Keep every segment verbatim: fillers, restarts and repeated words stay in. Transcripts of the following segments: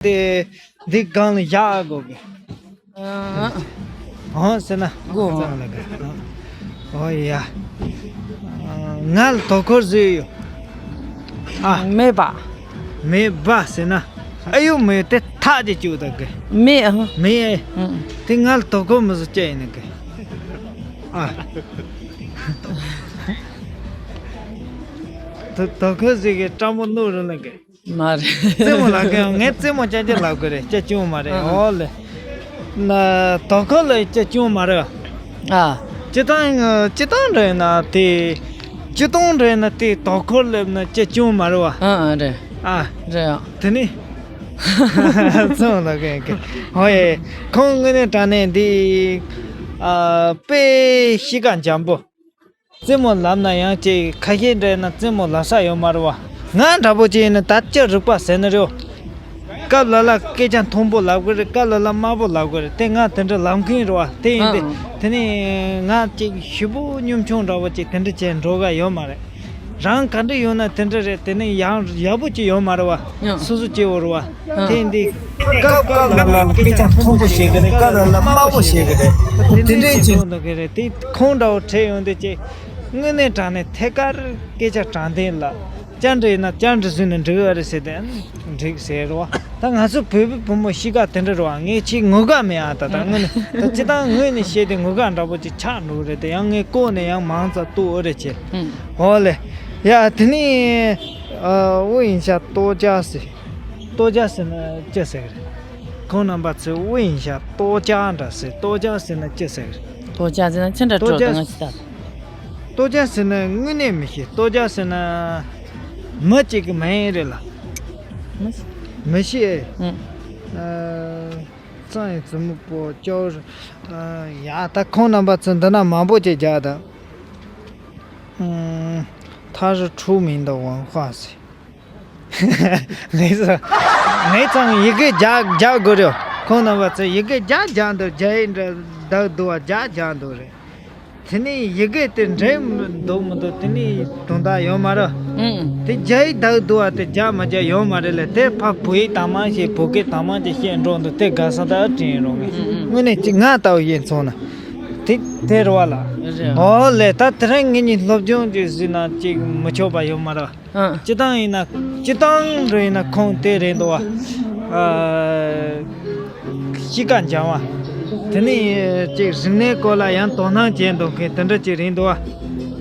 དེ་འདི་སྒང་ལ་བཞག་དགོས་གི། ཨ། ཨོ་ཟེར་ན། གོ། ཙང་ལ་ག་ཨོ་ཡ། ང་ལ་དོ་ཁུར་བཟོས་ཡོད། ཨ། མེད་པ། མེད་པ་ཟེར་ན། ཨ་ཡོ་མེད་དེ་ཐག་དེ་བཅུག་ད་གི། མེད་ཨ། མེད་ཨེ། ཨང་། དེ་ང་ལ་དོ་ཁུར་མི་བཟོ་བཅས་ཡིན་ན་གི། ཨ། དོ་དོ་ཁུར་ཟེར་གི་སྤྲང་པོ་ནོར་རུ་ལ་གི། མ་རེད། རྩེད་མོ་ལ་གི་ངས་རྩེད་མོ་ཅན་ཅན་ལབ་གི་རེད། ཅི་བྱུང་མ་རེད། ཨ། ཨོ་ལེ། ན་དོ་ཁུར་ལ་ཅི་བྱུང་མ་རེད། ཨ། སྤྱི་བཏང་སྤྱི་བཏང་རེད་ན་དེ། སྤྱི་བཏང་རེད་ན་དེ་དོ་ཁུར་ལབ་ན་ཅི་བྱུང་མ་རེད་བ། ཨ་ཨ་རེད། ཨ། རེད་ཨ། དེ་ནི། ཚང་ལ་གི་གི། ཧོ་ཡེ། ཁོང་དངོས་གནས་དྲང་གནས་འདི། ཨ། དཔེ་གཤིས་ཀ་འཇམ་པོ། རྩེད་མོ་ལབ་ན་ཡང་ཅིག་ཁ་ཤས་འདྲ་ན་རྩེད་མོ་ལབ་ས་ཡོད་མ་རེད་བ། ང་འདྲ་པོ་ཅིག་ཡིན་ན་ད་ཅི་རིག་པ་ཟེར་ནི་རེད། སྐབས་ལ་ལ་སྐད་ཆ་མཐོན་པོ་ལབ་གི་རེད། སྐབས་ལ་ལ་དམའ་པོ་ལབ་གི་རེད། དེ་ང་དེ་འདྲ་ལབ་མཁན་རེད་བ། དེ་ཡིན་ཏེ། ཨང་། དེ་ནས་ང་ཅིག་ཞེ་པོ་གཉོམ་ཆུང་འདྲ་པོ་ཅིག་དེ་འདྲ་བྱས་འགྲོ་ག་ཡོད་མ་རེད། རང་ག་འདྲ་ཡོད་ན་དེ་འདྲ་རེད། དེ་ནས་ཡང་ཡག་པོ་ཅིག་ཡོད་མ་རེད་བ། ཡང་། སོ་སོ་སྐྱེ་བོ་རེད་བ། ཨང་། དེ་འདི་སྐབས་སྐབས་ལ་ལ་སྐད་ཆ་མཐོན་པོ་བཤད་གི་རེད། སྐབས་ལ་ལ་དམའ་པོ་བཤད་གི་རེད། དེ་འདྲས་ཅིག་འདུག་གི་རེད། དེ་ཁོང་འདྲ་བོ་བྲིས་ཡོང་དུས་ཅིག་དངོས་གནས་དྲང་གནས་ཐད་ཀར་སྐད་ཆ་དྲང་བདེན་ལ་བཅར་འདྲི་ཡིན་ན་བཅར་འདྲི་བཟོས་ནས་འགྲིག་གི་རེད་ཟེར་ཏེ་འགྲིག་ཟེར་རེད་བ། ད་ང་ཚོ་བོད་པའི་བུ་མོ་གཤིས་ཀ་དེ་འདྲ་རེད་བ། ངས་ཅིག་ངུ་ག་མེད་ཨ། ད་ད་དངོས་གནས་ད་སྤྱི་བཏང་ངོས་ནས་བཤད་དེ་ངུ་ག་འདྲ་པོ་ཅིག་ཆགས་འགྲོ་གི་རེད། དེ་ཡང་ངས་ལྐོག་ནས་ཡང་མང་ཙམ་གཏུག་ཨོ་རེད་ཅེ། ཨང་། ཨོ་ལེ། ཡ་དེ་ནས་ཨ། དབུ་ཡིན་ཤག་ལྟོ་ལྕག་ཟེར། ལྟོ་ལྕག་ཟེར་ན་ཅི་ཟེར་གི་རེད། ཁོང་རྣམ་པ་ཚོས་དབུ་ཡིན་ཤག་ལྟོ་ལྕག་འདྲ་ཟེར། ལྟོ་ལྕག་ཟེར་ན་ཅི་ཟེར་གི་རེད། ལྟོ་ལྕག་ཟེར་ན་ཅི་འདྲ་ལྟོ་སྤྲོ་ལྕག་ད་ང་ཅི་ལྟ། ལྟོ་ལྕག་ཟེར་ན་དངོས་གནས་མི་ཤེས། ལྟོ་ལྕག་ཟེར་ན་མི་གཅིག་གི་མིང་རེད་ལ། མི་ཤེས། མི་ཤེས་ཨེ། ཨང་། ཨ། 张也怎么不教人？ ཨ། ཡ་ད་ཁོང་རྣམ་པ་ཚོ་འདི་ན་མང་པོ་ཅིག་རྒྱག་དང་། 他是出名的文化是 ངས་ངས་ཚང་ཡི་གེ་རྒྱག་རྒྱག་དགོས་རེད། ཁོང་རྣམ་པ་ཚོ་ཡི་གེ་རྒྱག་རྒྱག་འདུག་རྒྱ་ཡིག་འདྲ་བདག་འདུག་བ་རྒྱག་རྒྱག་འདུག་རེད། དེ་ནས་ཡི་གེ་དེ་འགྲིག་འདུག་མི་འདུག་དེ་ནས་དོན་དག་ཡོད་མ་རེད། ཨང་། དེ་རྒྱ་ཡིག་བདག་འདུག་བ་དེ་རྒྱག་མ་རྒྱག་ཡོད་མ་རེད་ལ། དེ་ཕ་བོད་ཡིག་དང་མ་ཤེས། བོད་སྐད་དང་མ་ཅིག་བཤད་འགྲོ་འདུག་དེ་དགའ་ས་ད་དྲན་རོགས་ངས། ཨང་ཨང་། དངོས་གནས་ཅིག་ང་ལྟ་བུ་ཡིན་སོང་ན། དེ་དེ་རེད་བ་ལ། རེད། ཨོ་ལེ། ད་དེ་རིང་ངེད་གཉིས་སློབ་སྦྱོང་ཅིག་བཟོས་ན་ཅིག་མི་ཆོག་པ་ཡོད་མ་རེད། ཨང་། སྤྱི་བཏང་ཡིན་ན་སྤྱི་བཏང་རུ་ཡིན་ན་ཁོང་དེ་རེད་འདུག་བ། ཨ། གཤིས་ཀ་འཇམ་བ། དེ་ནས་ཅིག་རིག་གནས་སྐོར་ལ་ཡང་དོ་སྣང་བྱས་འདུག་མཁན་དེ་འདྲ་ཅིག་རེད་འདུག་བ།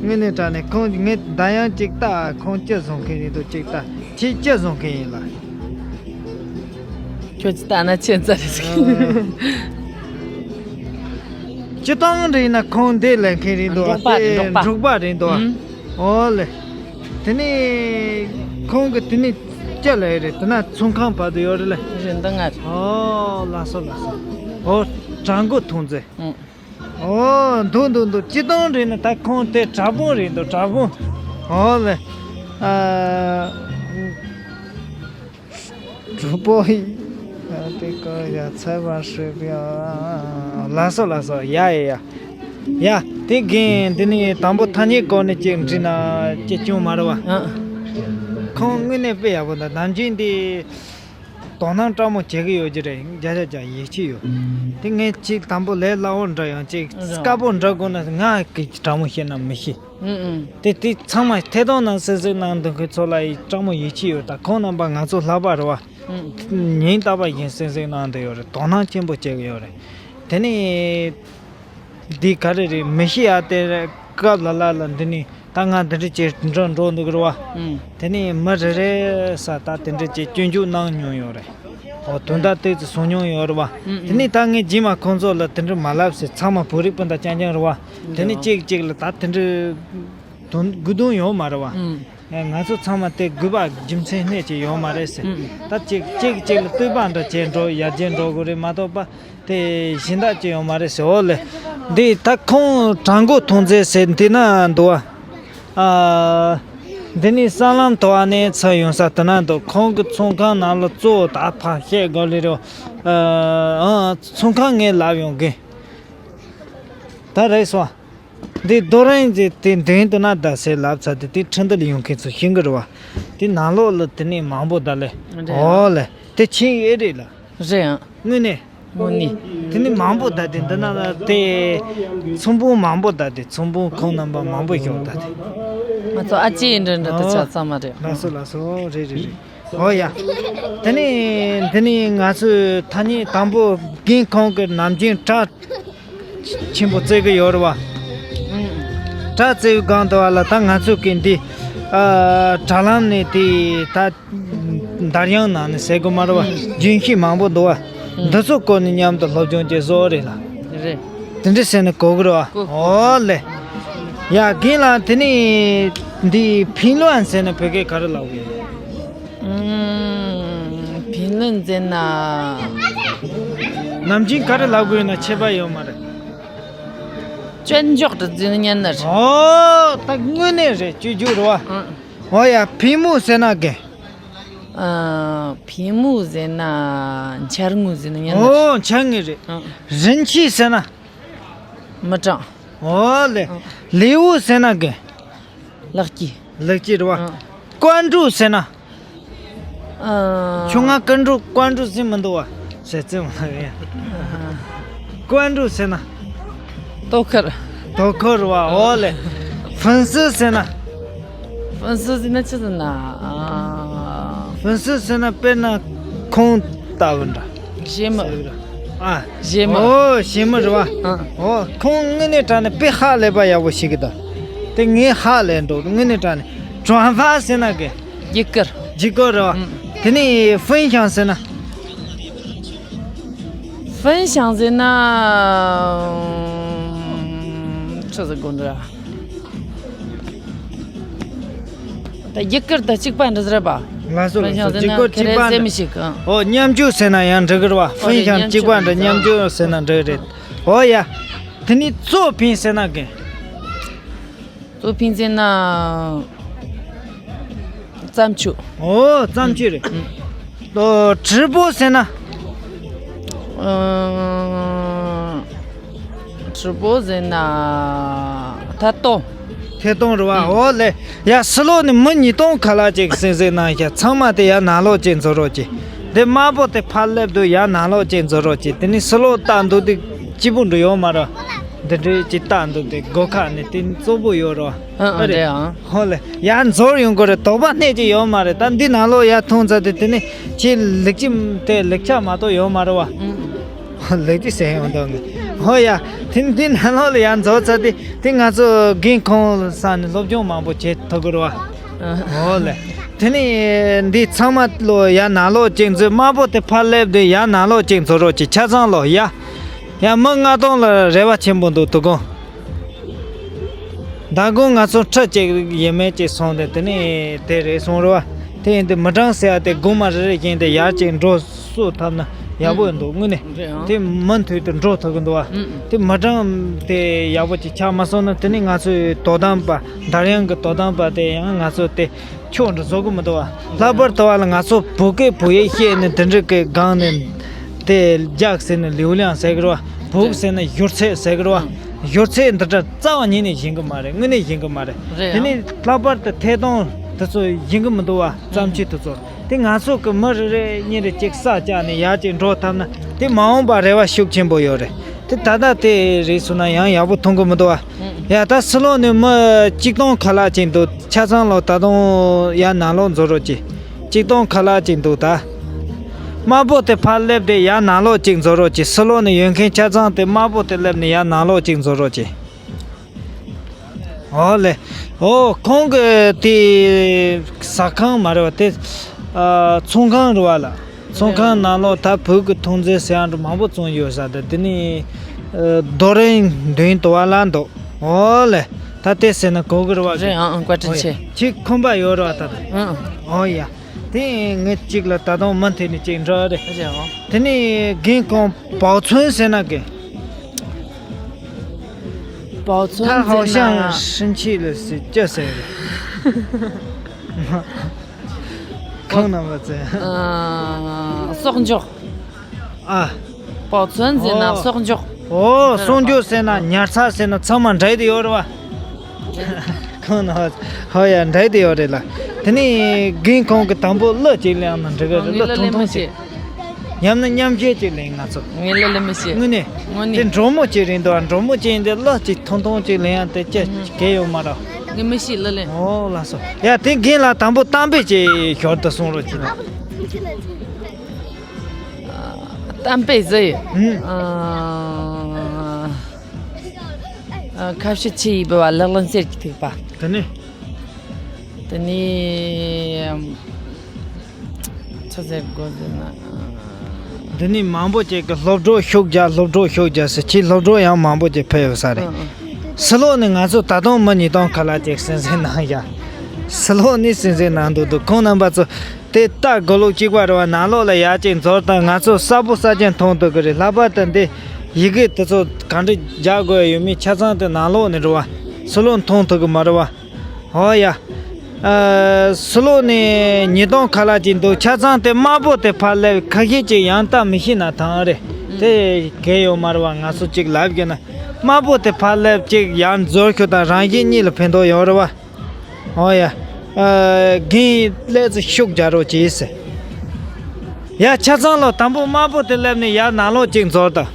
དངོས་གནས་དྲང་གནས་ཁོང་ངས་ད་ཡང་ཅིག་ལྟ། ཁོང་ཅི་བཟོ་མཁན་རེད་འདུག་ཅིག་ལྟ། ཁྱེད་ཅི་བཟོ་མཁན་ཡིན་ལ། ཁྱོད་ཀྱིས་ལྟ་ན་ཁྱད་མཚར་རེད་ཟེར། སྤྱི་བཏང་རེད་ན་ཁོང་འདི་ལས་མཁན་རེད་འདུག་འབྲོག་པ་རེད། ཨ། འབྲོག་པ། འབྲོག་པ་རེད་འདུག་ཨ། ཨང་། ཨོ་ལེ། དེ་ནས་ཁོང་གི་དེ་ནས་ཅི་ལས་རེད། དེ་ན་ཚོང་ཁང་བར་དུ་ཡོད་རེད་ལེ། རེད། འདི་ང་རེད། ཨོ་ལགས་སོ་ལགས་སོ། ཨོ་དྲ་མགོ་ཐོན་རྫས། ཨང་། ཨོ་འདུག་འདུག་འདུག་སྤྱི་བཏང་རེད་ན་ད་ཁོང་དེ་དྲ་དཔུང་རེད་འདུག་དྲ་དཔུང་། ཨོ་ལེ། ཨ། གྲོགས་པོ། ཡ་དེ་ཀོ་ཡ་ཚ་བ་ཧྲིབ་ཡ། ལགས་སོ་ལགས་སོ། ཡ་ཡ་ཡ། ཡ་དེ་རྒན་འདི་ནི་དང་པོ་ཐ་སྙད་སྐོར་ནས་ཅིག་འདྲི་ན་ཅི་བྱུང་མ་རེད་བ། ཨ། ཁོང་དངོས་གནས་དཔེ་ཡག་པོ་འདུག་ནམ་རྒྱུན་འདི་དོ་སྣང་སྤྲང་མོ་བྱེད་ཀྱི་ཡོད་ཀྱི་རེད། རྒྱ་ཆ་རྒྱ་ཡིད་ཆེས་ཡོད། དེ་ངས་ཅིག་དང་པོ་ལས་སླ་བོ་འདྲ་ཡང་ཅིག་དཀའ་པོ་འདྲ་དགོས་ན་ང་གི་དྲང་མོ་བཤད་ན་མི་ཤེས། ཨང་ཨང་། དེ་དེ་ཚང་མ་ཐད་གཏོང་ནང་གཟིགས་གཟིགས་གནང་འདུག་མཁན་ཚོ་ལ་ཡི་སྤྲང་མོ་ཡིད་ཆེས་ཡོད། ད་ཁོང་རྣམ་པ་ང་ཚོ་ལྷག་པ་རེད་བ། ཨང་། ཉིན་རྟག་པར་ཡིན་གཟིགས་གཟིགས་གནང་འདུག་ཡོད་རེད། དོ་སྣང་ཆེན་པོ་བྱེད་ཀྱི་ཡོད་རེད། དེ་ནས་འདི་ག་རེ་རེད་མི་ཤེས་ཡ། དེ་སྐབས་ལ་ལ་ལ་འདི་ནས་ད་ང་འདི་འདྲ་བྱས་འགྲོ་འགྲོ་འདུག་རེད་བ། ཨང་། དེ་ནས་མི་རེ་རེ་ས་ད་དེ་འདྲ་བྱས་སྐྱོན་བརྗོད་གནང་མྱོང་ཡོད་རེད། ཨོ་དོན་དག་ཏོག་ཙམ་བཟོ་མྱོང་ཡོད་རེད་བ། ཨང་། དེ་ནས་ད་ངས་རྗེས་མ་ཁོང་ཚོ་ལ་དེ་འདྲ་མ་ལབ་ཟེར། ཚང་མ་བོད་རིགས་སྤུན་ཟླ་རྐྱང་རྐྱང་རེད་བ། དེ་ནས་གཅིག་གཅིག་ལ་ད་དེ་འདྲ་དོན་དགོས་དོན་ཡོད་མ་རེད་བ། ཨང་། ང་ཚོ་ཚང་མ་དེ་དགོས་པ་རྒྱུ་མཚན་སྣེ་གཅིག་ཡོད་མ་རེད་ཟེར། ཨང་། ད་གཅིག་གཅིག་གཅིག་ལ་བསྟོད་པ་འདྲ་བྱས་འགྲོ་ཡར་རྒྱས་འགྲོ་དགོས་རེད་མ་གཏོགས་པ། དེ་གཞན་དག་ཅི་ཡོད་མ་རེད་ཟེར། འོ་ལེ། འདི་ད་ཁོང་དྲ་མགོ་ཐོན་རྫས་ཟེར་འདི་ན་འདུག་བ། ཨ། འདི་ནི་སྲང་ལམ་དོ་བ་ནས་ཚུར་ཡོང་ས་དེ་ན་འདུག་ཁོང་གི་ཚོང་ཁང་ནང་ལ་གཙོ་བོ་ད་ཕར་བཤད་དགོས་ལེ་རེད། ཨ། ཨ། ཚོང་ཁང་ངས་ལབ་ཡོང་གི། ད་རེད་སོང་། འདི་རྡོ་རིང་ཟེར་དེ་མདུན་དུ་ན་ད་ཟེར་ལབ་ཚར་དེ་དེ་ཁྲིན་ཏུ་ལ་ཡོང་མཁན་ཚོ་ཤེས་གི་རེད་བ། དེ་ནང་ལོགས་ལ་དེ་ནས་མང་པོ་ད་ལེ། རེད། འོ་ལེ། དེ་ཆེན་ཡོད་རེད་ལ། རེད་ཨང་། དངོས་གནས། དངོས་གནས། དེ་ནི་མང་པོ་བསྡད་དེ་འདི་ན་ལ་དེ། ཚོང་དཔོན་མང་པོ་བསྡད་དེ་ཚོང་དཔོན་ཁོང་རྣམ་པ་མང་པོ་ཞིག་བསྡད་དེ། ང་ཚོ་ཨ་ཅེ་འདྲ་འདྲ་དུ་ཆ་ཚང་མ་རེད། ལགས་སོ་ལགས་སོ། རེད་རེད་རེད། ཨོ་ཡ། དེ་ནི་འདི་ནི་ང་ཚོའི་ཐ་སྙད་དང་པོ་རྒན་ཁོང་གི་ནམ་རྒྱུན་བྲག་ཆེན་པོ་བརྩི་གི་ཡོད་རེད་བ། བྲག་བརྩི་བའི་སྒང་དུ་བ་ལ་ད་ང་ཚོ་གི་འདི། ཨ། དྲ་ལམ་ནས་དེ་ད། འདར་དབྱངས་ནང་ནས་ཟེར་དགོས་མ་རེད་བ། ཨང་། རྒྱུན་ཤེས་མང་པོ་འདུག་བ། ཨང་། འདི་ཚོ་སྐོར་ནས་མཉམ་དུ་སློབ་སྦྱོང་བྱེད་བཟོ་རེད་ལ། རེད། དེ་འདྲ་བྱས་ནས་གོ་གི་རེད་བ། གོ། ཨོ་ལེ། ཡ་རྒན་ལགས་དེ་ནས་འདི་ཕིན་ལོན་ཟེར་ན་བོད་སྐད་ག་རེ་ལབ་དགོས་ཡོད། ཨང་། ཕིན་ལོན་ཟེར་ན། ནམ་རྒྱུན་ག་རེ་ལབ་དགོས་ཡོད་ན་ཁྱད་པར་ཡོད་མ་རེད། སྐྱོན་འཇོག་ཏུ་འཛིན་ཉན་ནར། ཨོ། ད་དངོས་གནས་རེད། སྐྱོན་འཇོག་རེད་བ། ཨང་། ཨོ་ཡ། ཕིན་མོ་ཟེར་ན་རྒན། ཨ། ཕིན་མོ་ཟེར་ན་འཆར་ངོ་ཟེར་ན་ཉན་ནར། ཨོ། འཆར་ངོ་རེད། ཨང་། རིན་ཆེན་ཟེར་ན། མི་གྲངས། ཨོ་ལེ། ཨང་། ལེའུ་ཟེར་ན་རྒན། ལག་སྐྱེས། ལག་སྐྱེས་རེད་བ། ཨང་། ཀོན་ཀྲུའུ་ཟེར་ན། ཨ། ཁྱོད་ང་ཀོན་ཀྲུའུ་ཀོན་ཀྲུའུ་ཟེར་མི་འདུག་བ། ཟེར་ཙམ་ལ་ཡ། ཨ། ཀོན་ཀྲུའུ་ཟེར་ན། ཏོ་ཁར། ཏོ་ཁར་བ། ཨོ་ལེ། ཧྥུན་སི་ཟེར་ན། ཧྥུན་སི་ཟེར་ན་ཅི་ཟེར་ན། ཨ། ཧྥུན་སི་ཟེར་ན་དཔེར་ན་ཁོང་ལྟ་བུ་འདྲ། ཞེ་མི། ཨ། ཞེ་མི། ཨོ། ཞེ་མི་རེད་བ། ཨ། ཨོ། ཁོང་དངོས་གནས་དྲང་གནས་དཔེ་ཧ་ལས་པ་ཡག་པོ་ཞིག་གི་ད། དེ་ངས་ཧ་ལས་འགྲོ་དངོས་གནས་དྲང་གནས། ཀྲོང་ཧྥ་ཟེར་ན་གི། རྒྱུ་སྐར། རྒྱུ་སྐར་རེད་བ། ཨང་། དེ་ནས་ཧྥུན་ཞང་ཟེར་ན། ཧྥུན་ཞང་ཟེར་ན། ཆི་ཟེར་དགོས་འདྲ། ད་རྒྱུ་སྐར་དང་གཅིག་པ་འདྲ་ཟེར་བ། ལགས་སོ་ལགས་སོ། ཧྥུན་ཞང་ཟེར་ན་རྒྱུ་སྐར་གཅིག་པ་ཁེ་རེ་ཟེར་མི་འདྲ། ཞིག་ཨང་། ཨོ། མཉམ་སྤྱོད་ཟེར་ན་ཡང་འགྲིག་གི་རེད་བ། ཧྥུན་ཞང་གཅིག་པ་འདྲ། མཉམ་སྤྱོད་ཟེར་ན་འགྲིག་རེད། ཨོ་ཡ། དེ་ནས་ཙོ་ཕིན་ཟེར་ན་གི། ཙོ་ཕིན་ཟེར་ན། བརྩམས་ཆོས། ཨོ། བརྩམས་ཆོས་རེད། ཨང་། ཨོ། བྲིས་པོ་ཟེར་ན། ཨང་། བྲིས་པོ་ཟེར་ན། ཐད་གཏོང་། ཐད་གཏོང་རེད་བ། ཨང་། ཨོ་ལེ། ཡ་ཕྱི་ལོགས་ནས་མི་ཉིས་སྟོང་ཁ་ལག་ཅིག་གསན་གཟིགས་གནང་ཤག་ཚང་མ་དེ་ཡ་ནང་ལོགས་ཅིག་འཛུལ་རོགས་གྱིས། དེ་དམར་པོ་དེ་ཕར་སླེབས་དུས་ཡ་ནང་ལོགས་ཅིག་འཛུལ་རོགས་གྱིས། དེ་ནས་ཕྱི་ལོགས་ལྟ་འདུག་དེ་སྐྱིད་པོ་འགྲོ་ཡོད་མ་རེད། འདི་འདྲའི་ཅིག་ལྟ་འདུག་དེ་སྒོ་ཁ་ནས་དེ་གཙོ་བོ་ཡོད་རེད། ཨ་ཨ། རེད། རེད་ཨང་། ཧོ་ལེ། ཡར་འཛུལ་ཡོང་གི་རེད། དོགས་པ་སྣེ་གཅིག་ཡོད་མ་རེད། ད་འདི་ནང་ལོགས་ཡར་མཐོང་ཚར་དུས་དེ་ནས་ཁྱེད་ལེགས་ཀྱི་དེ་ལེགས་ཆ་མ་གཏོགས་ཡོད་མ་རེད་བ། ཨང་། ལེགས་ཀྱི་ཟེར་ཡོང་དོན་ངེས། ཧོ་ཡ། དེ་འདི་ནང་ལོགས་ལ་ཡར་འཛུལ་ཚར་དུས་དེ་ང་ཚོ་རྒན་ཁོང་ས་ནས་སློབ་སྦྱོང་མང་པོ་བྱེད་ཐུབ་ཀྱི་རེད་བ། ཨ། ཧོ་ལེ། དེ་ནས་འདི་ཚང་མ་ལོ་ཡར་ནང་ལོགས་ཅིག་འཛུལ། དམར་པོ་དེ་ཕར་སླེབས་དུས་ཡར་ནང་ལོགས་ཅིག་འཛུལ་རོགས་གྱིས། ཆ་ཚང་ལོ་ཡ། ཡ་མི་ལྔ་སྟོང་ལ་རེ་བ་ཆེན་པོ་འདུག་དོ་དགོང་། མདང་དགོང་ང་ཚོ་ཁྲི་གཅིག་ཡས་མས་ཅིག་སོང་སྟེ་དེ་ནས་དེ་རེད་སོང་རེད་བ། དེ་ཡིན་དུས་མི་གྲངས་ཟེར་ཡ་དེ་དགོང་མ་རེ་རེ་བཞིན་དེ་ཡར་ཅིག་འགྲོ་སོང་ཐུབ་ན་ཡག་པོ་འདུག་དངོས་གནས། རེད་ཨང་། དེ་མུ་མཐུད་དུ་འགྲོ་ཐུབ་ཀྱི་འདུག་བ། ཨང་། དེ་མི་གྲངས་དེ་ཡག་པོ་ཅིག་ཆགས་མ་སོང་ན་དེ་ནས་ང་ཚོའི་དོ་དམ་པ་འདར་དབྱངས་ཀྱི་དོ་དམ་པ་དེ་ཡང་ང་ཚོ་དེ་ཕྱོགས་འགྲོ་བཟོ་གི་མི་འདུག་བ། ལྷག་པར་དུ་བ་ལ་ང་ཚོ་བོད་སྐད་བོད་ཡིག་བཤད་ནས་དེ་འདྲ་གི་སྒང་ནས་དེ་རྒྱག་ཟེར་ནས་ལིའུ་ལིང་ཟེར་གི་རེད་བ། བོད་ཟེར་ན་སྒྱུ་རྩལ་ཟེར་གི་རེད་བ། སྒྱུ་རྩལ་འདི་འདྲ་རྩ་བ་ཉིད་ནས་ཡིན་གི་མ་རེད། དངོས་གནས་ཡིན་གི་མ་རེད། རེད་དེ་ནས་ལྷག་པར་དུ་ཐད་གཏོང་དེ་ཚོ་ཡིན་གི་མི་འདུག་བ། བརྩམས་ཆོས་དེ་ཚོ་དེ་ང་ཚོ་གི་མི་རེ་རེ་གཉིས་རེ་གཅིག་ས་བཅག་ནས་ཡར་གཅིག་འགྲོ་ཐུབ་ན་དེ་མ་འོངས་པ་རེ་བ་ཤུགས་ཆེན་པོ་ཡོད་རེད། དེ་ད་ལྟ་དེ་རེད་སོང་ན་ཡང་ཡག་པོ་མཐོང་གི་མི་འདུག་བ། ཡ་ད་ཕྱི་ལོགས་ནས་མི་གཅིག་སྟོང་ཁ་ལག་ཅིག་འདུག་ཆ་ཚང་ལོ་ད་དུང་ཡར་ནང་ལོགས་འཛུལ་རོགས་གྱིས། གཅིག་སྟོང་ཁ་ལག་ཅིག་འདུག་ད་དམར་པོ་དེ་ཕར་སླེབས་ཏེ་ཡར་ནང་ལོགས་ཅིག་འཛུལ་རོགས་གྱིས། ཕྱི་ལོགས་ནས་ཡོད་མཁན་ཆ་ཚང་དེ་དམར་པོ་དེ་སླེབས་ནས་ཡར་ནང་ལོགས་ཅིག་འཛུལ་རོགས་གྱིས། ཨོ་ལེ། ཨོ་ཁོང་གི་དེ་ཟ་ཁང་མ་རེད་བ། དེ་ཨ་ཚོང་ཁང་རེད་བ་ལ། ཚོང་ཁང་ནང་ལོགས་ད་བོད་ཀྱི་ཐོན་རྫས་ཟེར་ཡག་འདྲ་མང་པོ་བཙོང་ཡོད་ས་དེ། དེ་ནས་ཨ་རྡོ་རིང་མདུན་དུ་བ་ལ་འདུག་ཨོ་ལེ། ད་དེ་ཟེར་ན་གོ་གི་རེད་བ། རེད་ཨང་ཨང་། བཀའ་དྲིན་ཆེ། ཁྱེད་ཁོམ་པ་ཡོད་རེད་བ་ད་ད། ཨང་། ཨོ་ཡ། དེ་ངས་གཅིག་ལ་ད་དུང་མུ་མཐུད་ནས་གཅིག་འདྲི་རེད། རེད་ཨང་། དེ་ནས་རྒན་ཁོང་保存ཟེར་ན་གི 保存 他好像生气了是叫谁了？ཁོང་རྣམ་པ་ཚོས། ཨ། གསོག་འཇོག་ཨ། 保存ཟེར་ན་ཨོ། གསོག་འཇོག་ཨོ། གསོག་འཇོག་ཟེར་ན་ཉར་ཚགས་ཟེར་ན་ཚང་མ་འདྲ་དེ་ཡོད་རེད་བ། ཁོང་ན་ཧོ་ཡ་འདྲ་དེ་ཡོད་རེད་ལ། དེ་ནས་རྒན་ཁོང་གི་དང་པོ་གླུ་གཅིག་ལེན་ན་འགྲིག་གི་རེད། གླུ་ཐུང་ཐུང་ཞིག་ཉམས་ན་མཉམ་བཞེས་ཅིག་ལེན་ང་ཚོ། ངས་ལ་ལ་མི་ཤེས། དངོས་གནས། དངོས་གནས། དེ་འབྲོག་མོ་ཅིག་རེད་འདུག་འབྲོག་མོ་ཅིག་ཡིན་དེ་ལ་ཅིག་ཐུང་ཐུང་ཅིག་ལེན་ཡང་དེ་ཅི་གལ་ཡོད་མ་རེད། ངས་མི་ཤེས་ལ་ལེན། ཨོ་ལགས་སོ། ཡ་དེ་རྒན་ལགས་དང་པོ་གཏམ་དཔེ་ཅིག་ཞོར་དུ་གསུང་རོགས་གྱིས་དང་། གཏམ་དཔེ་ཟེར། ཨ། ཨ། ཁ་ཤས་ཆེ་ཡི་བུ་བ་ལག་ལེན་གསེར་གྱི་ཐིགས་པ། དེ་ནས། དེ་ནས། ཆི་ཟེར་དགོས་ཟེར་ན། འདི་ནས་མང་པོ་ཅིག་གི་སློབ་གྲོགས་ཤུགས་རྒྱག་སློབ་གྲོགས་ཤུགས་རྒྱག་ཟེར་ཁྱེད་སློབ་གྲོགས་ཡང་མང་པོ་ཅིག་ཕེབས་ཡོད་ས་རེད། ཨང་ཨང་། ཕྱི་ལོགས་ནས་ང་ཚོ་ད་དུང་མི་ཉིས་སྟོང་ཁ་ལག་ཅིག་གསན་གཟིགས་གནང་ཡ། ཕྱི་ལོགས་ནས་གསན་གཟིགས་གནང་འདུག་འདུག་ཁོང་རྣམ་པ་ཚོ་དེ་ལྟ་དགོས་ལུགས་གཅིག་པ་རེད་བ། ནང་ལོགས་ལ་ཡར་ཅིག་འཛུལ་དང་ང་ཚོ་གསལ་པོ་གསལ་རྐྱང་མཐོང་ཐུབ་ཀྱི་རེད། ལྷག་པར་དུ་འདི་ཡི་གེ་དེ་ཚོ་གང་འདྲ་རྒྱག་དགོས་ཡོད་མེད་ཆ་ཚང་དེ་ནང་ལོགས་ནས་རེད་བ། ཕྱི་ལོགས་མཐོང་ཐུབ་ཀྱི་མ་རེད་བ། ཨོ་ཡ། ཨ། ཕྱི་ལོགས་ནས་ཉིས་སྟོང་ཁ་ལག་ཅིག་འདུག་ཆ་ཚང་དེ་དམར་པོ་དེ་ཕར་སླེབས། ཁ་ཤས་ཅིག་ཡང་ལྟ་མི་ཤེས་ན་ཐང་རེད། དེ་གལ་ཡོད་མ་རེད་བ། ང་ཚོ་ཅིག་ལབ་རྒྱུ་ན་དམར་པོ་དེ་ཕར་སླེབས། ཅིག་ཡང་འཛུལ་ཤོག་དང་རང་བཞིན་གཉིས་ལ་ཕན་ཐོགས་ཡོད་རེད་བ། ཨོ་ཡ། ཨ། རྒན་སླེབས་ཚེ་ཤུགས་རྒྱག་རོགས་གྱིས་ཟེར། ཡ་ཆ་ཚང་ལོ་དང་པོ་དམར་པོ་དེ་སླེབས་ནས་ཡར་ནང་ལོགས་ཅིག་འཛུལ་དང་།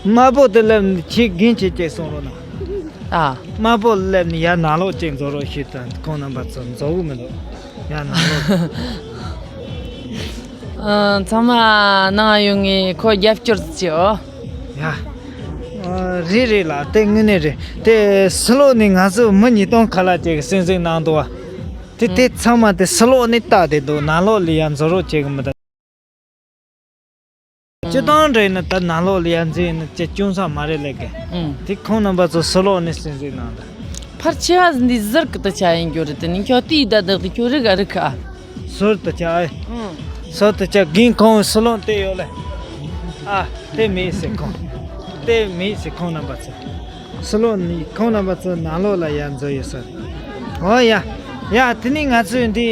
དམར་པོ་དེ་སླེབས་ནས་ཁྱེད་རྒན་ཁྱེད་ཅིག་གསུང་རོགས་གནང་། ཨ། དམར་པོ་སླེབས་ནས་ཡར་ནང་ལོགས་ཅིག་འཛུལ་རོགས་ཞུས་དང་། ཁོང་རྣམ་པ་ཚོ་འཛུལ་གི་མི་འདུག་ཡར་ནང་ལོགས། ཨ། ཚང་མ་ནང་ཡོང་ངས་ཁོ་རྒྱབ་སྐྱོར་བྱེད་ཨོ། ཡ། ཨ། རེད་རེད་ལགས། དེ་དངོས་གནས་རེད། དེ་ཕྱི་ལོགས་ནས་ང་ཚོ་མི་ཉིས་སྟོང་ཁ་ལག་ཅིག་གསན་གཟིགས་གནང་འདུག་བ། དེ་དེ་ཚང་མ་དེ་ཕྱི་ལོགས་ནས་ལྟ་བསྡད་འདུག་ནང་ལོགས་ལ་ཡར་འཛུལ་རོགས་བྱེད་གི་མི་འདུག་སྤྱིར་བཏང་འདྲ་ཡིན་ན་ད་ནང་ལོགས་ལ་ཡར་འཛུལ་ཡིན་ན་ཅི་སྐྱོན་ས་མ་རེད་ལབ་གི། ཨང་། དེ་ཁོང་རྣམ་པ་ཚོ་ཕྱི་ལོགས་ནས་གསན་གཟིགས་གནང་དང་། ཕར་ཆེ་བ་འདི་ཟུར་གི་དུ་ཆ་ཡིན་རྒྱུ་རེད། དེ་ནི་ཁྱོད་དེའི་ད་བདག་དེ་ཁྱོད་རིག་ག་རིག་ག་ཟུར་དུ་ཆ་ཨེ། ཨང་། ཟུར་དུ་ཆ་རྒན་ཁོང་ཕྱི་ལོགས་བལྟས་ཡོད་ལེ། ཨ། དེ་མེད་ཟེར་ཁོང་། དེ་མེད་ཟེར་ཁོང་རྣམ་པ་ཚོ། ཕྱི་ལོགས་ནས་ཁོང་རྣམ་པ་ཚོ་ནང་ལོགས་ལ་ཡར་འཛུལ་ཡོད་ས་རེད། ཨོ་ཡ། ཡ་དེ་ནི་ང་ཚོས་འདི་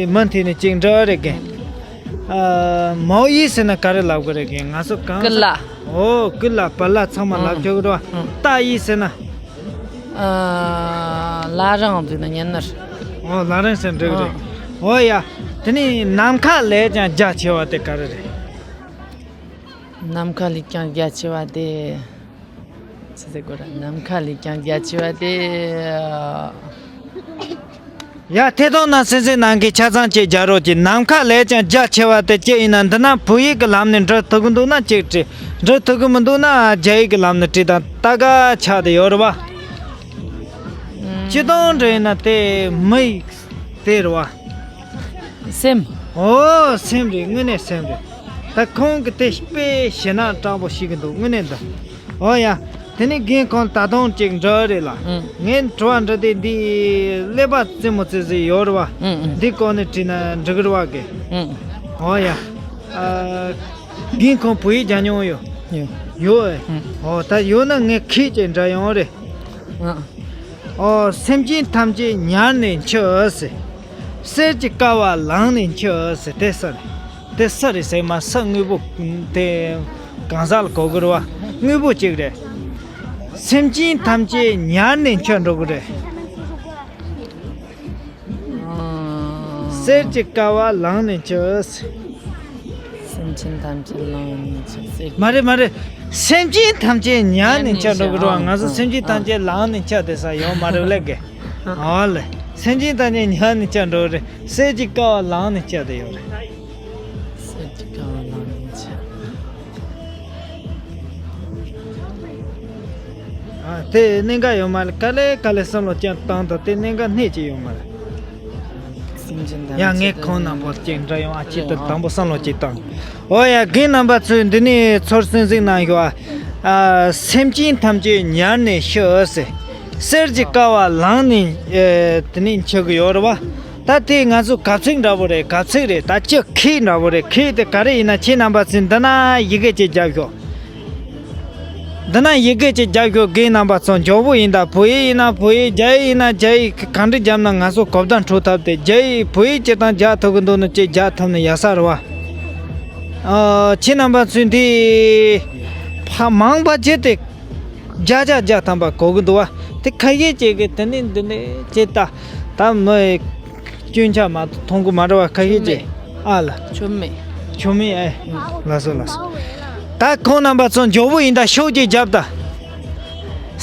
མུ་མཐུད་ནས་ཅིག་འགྲོ་རེད་གི། ཨ། མའོ་ཡི་ཟེར་ན་ག་རེ་ལབ་དགོས་རེད་གི། ང་ཚོ་གང་ཀི་ལ། ཨོ་ཀི་ལ་པ་ལ་ཚང་མ་ལབ་ཆོག་གི་རེད་བ། ཨང་། ཏ་ཡི་ཟེར་ན། ཨ། ལ་རང་ཟེར་ན་ཉན་ནར། ཨོ་ལ་རང་ཟེར་འགྲིག་རེད། ཨང་། ཨོ་ཡ། དེ་ནི་ནམ་མཁའ་ལས་ཀྱང་རྒྱ་ཆེ་བ་དེ་ག་རེ་རེད། ནམ་མཁའ་ལས་ཀྱང་རྒྱ་ཆེ་བ་དེ། ཆི་ཟེར་དགོས་ར། ནམ་མཁའ་ལས་ཀྱང་རྒྱ་ཆེ་བ་དེ། ཡ་ཐད་གཏོང་ནང་གསན་གཟིགས་གནང་མཁན་ཆ་ཚང་ཅིག་རྒྱག་རོགས་གྱིས། ནམ་མཁའ་ལས་ཀྱང་རྒྱ་ཆེ་བ་དེ་ཅི་ཡིན་ན། འདི་ན་བོད་ཡིག་གི་ལམ་ནས་འབྲི་ཐུབ་ཀྱི་འདུག་ན་ཅིག་བྲིས། འབྲི་ཐུབ་ཀྱི་མི་འདུག་ན་རྒྱ་ཡིག་གི་ལམ་ནས་བྲིས་དང་། ད་ག་ཆགས་བསྡད་ཡོད་རེད་བ། སྤྱིར་བཏང་འདྲ་ཡིན་ན་དེ་མི་ཡི་དེ་རེད་བ། སེམས། ཨོ་སེམས་རེད། དངོས་གནས་སེམས་རེད། ད་ཁོང་གི་དེ་དཔེ་ཞེད་སྣང་དྲག་པོ་ཞིག་གི་འདུག་དངོས་གནས་འདུག་ཨོ་ཡ། དེ་ནས་རྒན་ཁོང་ད་དུང་ཅིག་འདྲི་རེད་ལ། ཨང་། ངས་དྲི་བ་འདྲི་དེ་འདི་ཀླད་པ་རྩེད་མོ་རྩེ་ཟིག་ཡོད་རེད་བ། ཨང་ཨང་། འདི་སྐོར་ནས་དྲིས་ན་འགྲིག་གི་རེད་བ་གི། ཨང་། ཨོ་ཡ། ཨ། རྒན་ཁོང་བོད་ཡིག་སྦྱང་མྱོང་ཡོད། ཡོད། ཡོད་ཨེ། ཨང་། ཨོ་ད་ཡོད་ན་ངས་ཁྱེད་ཅིག་འདྲི་ཡོང་རེད། ཨང་། ཨོ་སེམས་ཅན་ཐམས་ཅད་ཉར་ནས་འཆི་ཟེར། གསེར་གྱི་ཀ་བ་བླངས་ནས་འཆི་ཟེར། དེ་སུ་རེད། དེ་སུ་རེད་ཟེར་མ་སུ་དངོས་པོ་དེ་གང་ཟག་ལ་གོ་དགོས་རེད་བ། དངོས་པོ་གཅིག་རེད། སེམས་ཅན་ཐམས་ཅད་ཉར་ནས་འཆི་འགྲོ་གི་རེད། ཨང་། གསེར་གྱི་ཀ་བ་བླངས་ནས་འཆི། སེམས་ཅན་ཐམས་ཅད་བླངས་ནས་འཆི། གསེར། མ་རེད་མ་རེད། སེམས་ཅན་ཐམས་ཅད་ཉར་ནས་འཆི་འགྲོ་གི་རེད་བ། ང་ཚོ་སེམས་ཅན་ཐམས་ཅད་བླངས་ནས་འཆི་བསྡད་ས་ཡོད་མ་རེད་ལབ་གི། ཨ་ལེ། སེམས་ཅན་ཐམས་ཅད་ཉར་ནས་འཆི་འགྲོ་གི་རེད། གསེར་གྱི་ཀ་བ་བླངས་ནས་འཆི་བསྡད་ཡོད་རེད། གསེར་གྱི་ཀ་བ་བླངས་ནས་འཆི། ཨ། དེ་གནད་འགག་ཡོད་མ་རེད། ག་ལེ་ག་ལེ་བསམ་བློ་ཅིག་བཏང་དང་། དེ་གནད་འགག་སྣེ་གཅིག་ཡོད་མ་རེད། སེམས་ཅན་ཐམས་ཡ་ཅད་ངས་ཁོང་རྣམ་པ་ཅིག་འདྲི་ཡོང་། ཨ། ཅིག་ཏུ་དང་པོ་བསམ་བློ་ཅིག་བཏང་། ཨོ་ཡ། རྒན་རྣམ་པ་ཚོས་འདི་ནས་ཚུར་གསན་གཟིགས་གནང་ཤོག་ཨ། ཨ། སེམས་ཅན་ཐམས་ཅད་ཉར་ནས་འཆི་ཟེར། གསེར་གྱི་ཀ་བ་བླངས་ནས། ཨེ། དེ་ནས་འཆི་གི་ཡོད་རེད་བ། ད་དེ་ང་ཚོ་གབ་ཚིག་འདྲ་པོ་རེད། གབ་ཚིག་རེད། ད་ཅི་ཁེ་འདྲ་པོ་རེད། ཁེ་དེ་ག་རེ་ཡིན་ན་ཁྱེད་རྣམ་པ་ཚོས་འདི་ན་ཡི་གེ་ཅིག་རྒྱབ་ཤོག་འདི་ན་ཡི་གེ་ཅིག་རྒྱབ་ཤོག་རྒན་རྣམ་པ་ཚོ། འཇོག་པོ་ཡིན་ད། བོད་ཡིག་ཡིན་ན་བོད་ཡིག་རྒྱ་ཡིག་ཡིན་ན་རྒྱ་ཡིག་གང་འདྲ་རྒྱབ་ན་ང་ཚོ་གོ་བརྡ་འཕྲོད་ཐབས་དེ། རྒྱ་ཡིག་བོད་ཡིག་སྤྱིར་བཏང་རྒྱག་ཐུབ་གི་འདུག་ན་ཅིག་རྒྱག་ཐུབ་ན་ཡག་ས་རེད་བ། ཨ། ཁྱེད་རྣམ་པ་ཚོས་འདི་ཕ་མང་པ་ཅིག་དེ་རྒྱ་རྒྱ་རྒྱག་ཐམ་པ་གོ་གི་འདུག་བ། དེ་ཁ་ཤས་ཅིག་གིས་དེ་ནས་འདི་ནས་ཅེ་ད་ད་མི་སྐྱོན་ཆ་མ་མཐོང་གི་མ་རེད་བ། ཁ་ཤས་ཅིག་ཨ་ལ། ཆོ་མེད། ཆོ་མེད་ཨེ། ལགས་སོ་ལགས་སོ། ད་ཁོང་རྣམ་པ་ཚོ་མགྱོགས་པོ་ཡིན་ད། ཤུགས་ཀྱིས་རྒྱབ་ད།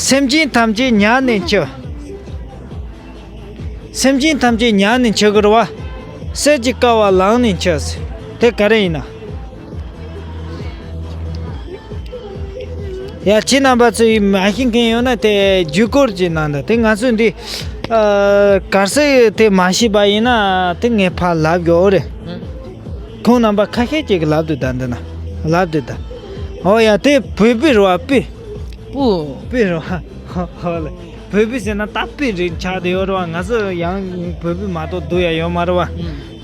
སེམས་ཅན་ཐམས་ཅད་ཉར་ནས་འཆི། སེམས་ཅན་ཐམས་ཅད་ཉར་ནས་འཆི་གི་རེད་བ། གསེར་གྱི་ཀ་བ་ལངས་ནས་འཆི་ཟེར། དེ་ག་རེ་ཡིན་ན། ཡ། ཁྱེད་རྣམ་པ་ཚོས་མ་ཤེས་མཁན་ཡོད་ན་དེ་བརྒྱུད་སྐུར་གྱི་ནང་དུ། དེ་ང་ཚོས་འདི་ཨ་གལ་སྲིད་དེ་མ་ཤེས་པ་ཡིན་ན་དེ་ངས་ཕར་ལབ་ཡོད་རེད། ཁོང་རྣམ་པ་ཁ་ཤས་ཅིག་ལབ་འདུག་ད་འདི་ན་ལབ་འདུག་ད། ཨོ་ཡ། དེ་བོད་པི་རེད་བ། པི། པུ། པི་རེད་བ། ཧོ་ལེ། བོད་པི་ཟེར་ན་ད་པི་རེད་ཆགས་བསྡད་ཡོད་རེད་བ། ང་ཚོ་ཡང་བོད་པི་མ་གཏོགས་སྡུག་ཡ་ཡོད་མ་རེད་བ།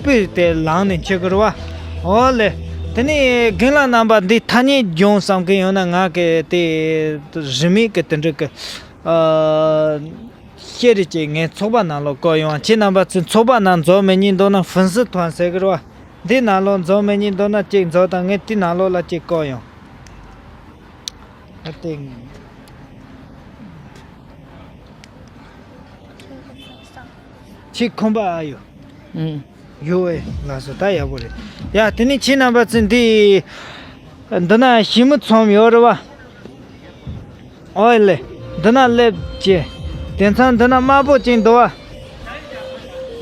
པི་དེ་ལངས་ནས་འཆི་གི་རེད་བ། ཨོ་ལེ། དེ་ནས་རྒན་ལགས་རྣམ་པ་འདི་ཐ་སྙད་སྦྱོང་བསམ་མཁན་ཡོད་ན་ང་གི་དེ་རིན་མེད་ཀྱི་དེ་འདྲ་གི་ཨ་ཤེས་རིག་ཅིག་ངའི་ཚོགས་པ་ནང་ལོགས་བཀོད་ཡོང་། ཁྱེད་རྣམ་པ་ཚོའི་ཚོགས་པ་ནང་འཛུལ་མི་ཉན་འདུག་ན་ཧྥུན་སི་ཐོན་ཟེར་གི་རེད་བ། འདི་ནང་ལོགས་འཛུལ་མི་ཉན་འདུག་ན་ཅིག་འཛུལ་དང་། ངས་དེ་ནང་ལོགས་ལ་ཅིག་བཀོད་ཡོང་། ཨ་ཏིང་། ཁྱེད་ཁོམ་པ་ཨ་ཡོད། ཨུམ། ཡོད་ཨེ། ལགས་སོ། ད་ཡག་པོ་རེད། ཡ། དེ་ནས་ཁྱེད་རྣམ་པ་ཚོ་འདི་འདི་ན་ཞི་མི་ཚོམ་ཡོད་རེད་བ། ཨོ་ལེ། འདི་ན་སླེབས་ཀྱི། དེང་སང་འདི་ན་དམར་པོ་ཅིག་འདུག་བ།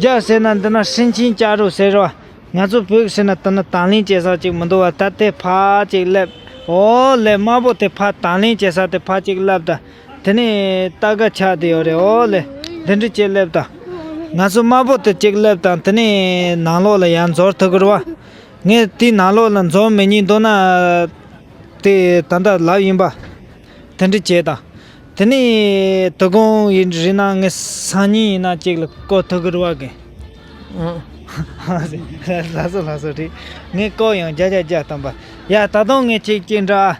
རྒྱ་ཟེར་ན་འདི་ན་ཧྲིན་ཆིན་ཅ་རུ་ཟེར་རོ། ང་ཚོ་བོད་ཟེར་ན་འདི་ན་དང་ལེན་བྱེད་ས་ཅིག་མི་འདུག་བ། ད་དེ་ཕར་ཅིག་སླེབས། ཨོ་ལེ། དམར་པོ་དེ་ཕར་དང་ལེན་བྱེད་ས་དེ་ཕར་ཅིག་སླེབས་ད། དེ་ནས་ལྟ་ག་ཆགས་བསྡད་ཡོད་རེད། ཨོ་ལེ། འདི་འདྲ་ཅིག་སླེབས་ད། ང་ཚོ་དམར་པོ་དེ་ཅིག་སླེབས་ད། དེ་ནས་ནང་ལོགས་ལ་ཡར་འཛུལ་ཐུབ་ཀྱི་རེད་བ། ངས་དེ་ནང་ལོགས་ལ་འཛུལ་མི་ཉན་འདུག་ན། དེ་ད་ལྟ་ལབ་ཡིན་པ། དེ་འདྲ་བྱས་དང་། དེ་ནས་དོ་དགོང་ཡིན་རེད་ན་ངས་སང་ཉིན་ཡིན་ན་ཅིག་ལ་བསྐོར་ཐུབ་ཀྱི་རེད་བ་གི། ཨང་། ལགས་སོ་ལགས་སོ། རེད། ངས་བསྐོར་ཡང་བརྒྱ་ཆ་བརྒྱ་བཏང་པ། ཡ། ད་དུང་ངས་ཅིག་ཅིག་འདྲ། ཨང་།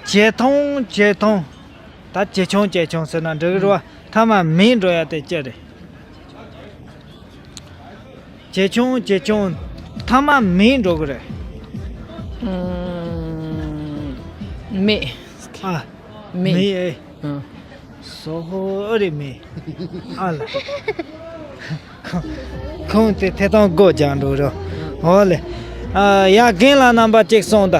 ཇེ་ཐུང་ཇེ་ཐུང་། ད་ཇེ་ཆུང་ཇེ་ཆུང་ཟེར་ན་འགྲིག་གི་རེད་བ། ཨང་། མཐའ་མ་མེད་འགྲོ་ཡ་དེ་ཅི་རེད། ཇེ་ཆུང་ཇེ་ཆུང་། མཐའ་མ་མེད་འགྲོ་གི་རེད། ཨུམ། མེད། ཨ། མེད། མེད་ཨེ། ཨ། སོ་ཧོ་ཨ་རེ་མེད། ཨ་ལ། ཁོང་དེ་ཐད་གཏོང་སྒོ་རྒྱག་འགྲོ་རོ། ཨོ་ལེ། ཨ། ཡ། རྒན་ལགས་རྣམ་པ་ཅིག་གསུངས་ད།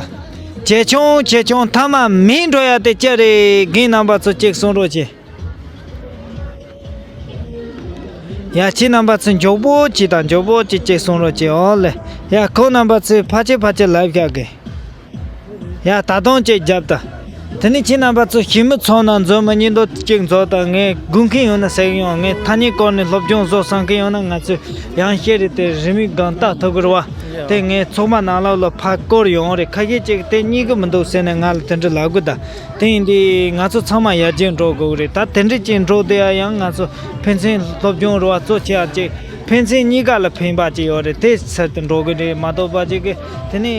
ཇེ་ཆུང་ཇེ་ཆུང་། མཐའ་མ་མེད་འགྲོ་ཡ་དེ་ཅི་རེད། རྒན་རྣམ་པ་ཚོ་ཅིག་གསུང་རོགས་གྱིས། ཡ། ཁྱེད་རྣམ་པ་ཚོས་མགྱོགས་པོ་ཅིག་དང་། མགྱོགས་པོ་ཅིག་ཅིག་གསུང་རོགས་གྱིས། ཨོ་ལེ། ཡ། ཁོང་རྣམ་པ་ཚོས་ཕལ་ཆེར་ཕལ་ཆེར་ལབ་བཞག་གི། ཡ། ད་དུང་ཅིག་རྒྱབ་ད། དེ་ནས་ཁྱེད་རྣམ་པ་ཚོ་ཞི་མི་ཚོགས་ནང་འཛུལ་མི་ཉན་འདུག་ཅིག་འཛུལ་དང་། ངས་དགོས་མཁན་ཡོད་ན་ཟེར་གི་ཡོང་། ངས་ཐ་སྙད་སྐོར་ནས་སློབ་སྦྱོང་བཟོ་བསམ་མཁན་ཡོད་ན་ང་ཚོས་ཡང་ཤེས་རིག་དེ་རིན་མེད་སྒང་ལྟ་ཐུབ་ཀྱི་རེད་བ། དེ་ངའི་ཚོགས་མ་ནང་ལོགས་ལ་ཕར་བསྐོར་ཡོང་རེད། ཁ་ཤས་ཅིག་དེ་རྙེད་གི་མི་འདུག་ཟེར་ནས་ང་ལ་དེ་འདྲ་ལབ་གི་ད། དེ་ཡིན་དུས་ང་ཚོ་ཚང་མ་ཡར་རྒྱས་འགྲོ་དགོས་ཀྱི་རེད། ད་དེ་འདྲ་ཅིག་འགྲོ་བསྡད་ཡ་ཡང་ང་ཚོ་ཕན་ཚུན་སློབ་སྦྱོང་རེད་བ། གཙོ་ཆེ་བ་ཅིག་ཕན་ཚུན་གཉིས་ཀ་ལ་ཕན་པ་ཅིག་ཡོད་རེད། དེ་ཚུལ་དུ་འགྲོ་གི་རེད་མ་གཏོགས་པ་ཅིག་གི་དེ་ནས་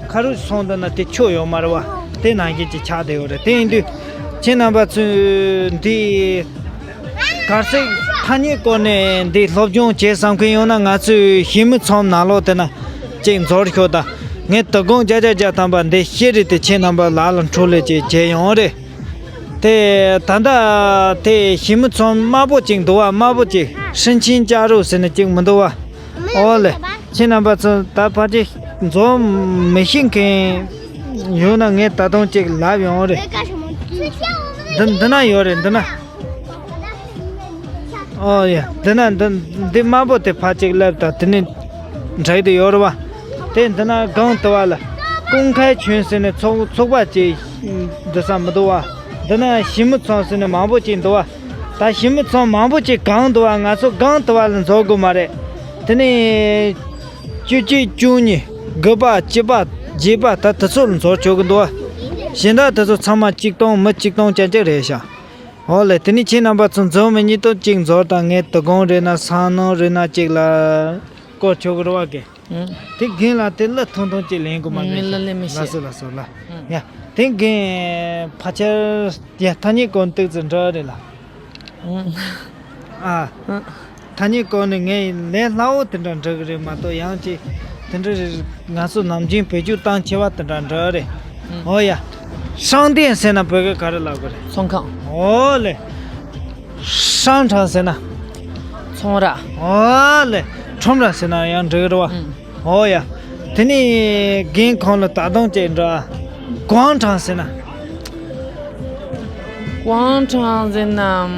ཁ་རུ་སོང་དུས་ན་དེ་ཆོ་ཡོད་མ་རེད་བ། དེ་ནང་བཞིན་ཅིག་ཆགས་བསྡད་ཡོད་རེད། དེ་ཡིན་དུས་ཁྱེད་རྣམ་པ་ཚོས་འདི་གལ་སྲིད་ཐ་སྙད་སྐོར་ནས་འདི་སློབ་སྦྱོང་བྱེད་བསམ་མཁན་ཡོད་ན་ང་ཚོའི་ཞི་མི་ཚོགས་ནང་ལོགས་དེ་ན་ཅིག་འཛུལ་ཤོག་ད། ངས་དོ་དགོང་བརྒྱ་ཆ་བརྒྱ་ཐམ་པ་འདི་ཤེས་རིག་དེ་ཁྱེད་རྣམ་པ་ལག་ལ་འཕྲོ་ལས་ཅིག་བྱས་ཡོང་རེད། དེ་ད་ལྟ་དེ་ཞི་མི་ཚོགས་དམར་པོ་ཅིག་འདུག་བ། དམར་པོ་ཅིག་ཧྲིན་ཆིན་ཅ་རུ་ཟེར་ནས་ཅིག་མི་འདུག་བ། ཨོ་ལེ། ཁྱེད་རྣམ་པ་ཚོ་ད་ཕལ་ཆེར་འཛུལ་མི་ཤེས་མཁན་ཡོད་ན་ངས་ད་དུང་ཅིག་ལབ་ཡོང་རེད། འདི་འདི་ན་ཡོད་རེད། འདི་ན། ཨོ་ཡ། འདི་ན་འདི་འདི་དམར་པོ་དེ་ཕར་ཅིག་སླེབས་དང་། དེ་ནི་འགྲིག་དེ་ཡོད་རེད་བ། དེ་འདི་ན་སྒང་དུ་བ་ལ་ཀུང་ཁའི་ཆུན་ཟེར་ནས་ཚོགས་ཚོགས་པ་ཅིག་འདི་ས་མི་འདུག་བ། འདི་ན་ཞི་མི་ཚང་ཟེར་ནས་མང་པོ་ཅིག་འདུག་བ། ད་ཞི་མི་ཚང་མང་པོ་ཅིག་གང་འདུག་བ། ང་ཚོ་སྒང་དུ་བ་ལ་འཛུལ་དགོས་མ་རེད། དེ་ནི་བཅུ་གཅིག་བཅུ་གཉིས་དགུ་པ་བཅུ་པ་བརྒྱད་པ་ད་དེ་ཚོ་ལ་འཛུལ་ཆོག་གི་འདུག་བ། གཞན་དག་དེ་ཚོ་ཚང་མ་གཅིག་སྟོང་མི་གཅིག་སྟོང་ཅན་ཅིག་རེད་ཤག་ཨོ་ལེ། དེ་ནི་ཁྱེད་རྣམ་པ་ཚོ་འཛུལ་མི་ཉན་འདུག་ཅིག་འཛུལ་དང་། ངས་དོ་དགོང་རེད་ན་སང་ཉིན་རེད་ན་ཅིག་ལ་བསྐོར་ཆོག་གི་རེད་བ་གི། ཨང་། དེ་རྒན་ལགས་དེ་གླུ་ཐུང་ཐུང་ཅིག་ལེན་དགོས་མ་མི་རེད། གླུ་ལེན་མི་ཤེས། ལགས་སོ་ལགས་སོ་ལགས། ཨང་། ཡ། དེ་རྒན་ཕལ་ཆེར་ཡ་ཐ་སྙད་སྐོར་ཏོག་ཙམ་འདྲ་རེད་ལགས། ཨང་། ཨ། ཨང་། ཐ་སྙད་སྐོར་ནི་ངས་ལས་སླ་བོ་དེ་འདྲ་འགྲིག་གི་རེད་མ་གཏོགས་ཡང་ཅིག་དེ་འདྲ་རེད། ང་ཚོ་ནམ་རྒྱུན་བེད་སྤྱོད་བཏང་ཆེ་བ་དེ་འདྲ་འདྲ་རེད། ཨང་། ཨོ་ཡ། ཧྲང་ཏེན་ཟེར་ན་བོད་སྐད་ག་རེ་ལབ་དགོས་རེད། ཚོང་ཁང་། ཨོ་ལེ། ཧྲང་ཁྲང་ཟེར་ན། ཚོང་ར། ཨོ་ལེ། ཁྲོམ་ར་ཟེར་ན་ཡང་འགྲིག་གི་རེད་བ། ཨང་། ཨོ་ཡ། དེ་ནས་རྒན་ཁོང་ལ་ད་དུང་ཅིག་འདྲི། 广场 ཟེར་ན། 广场 ཟེར་ན། ཨམ།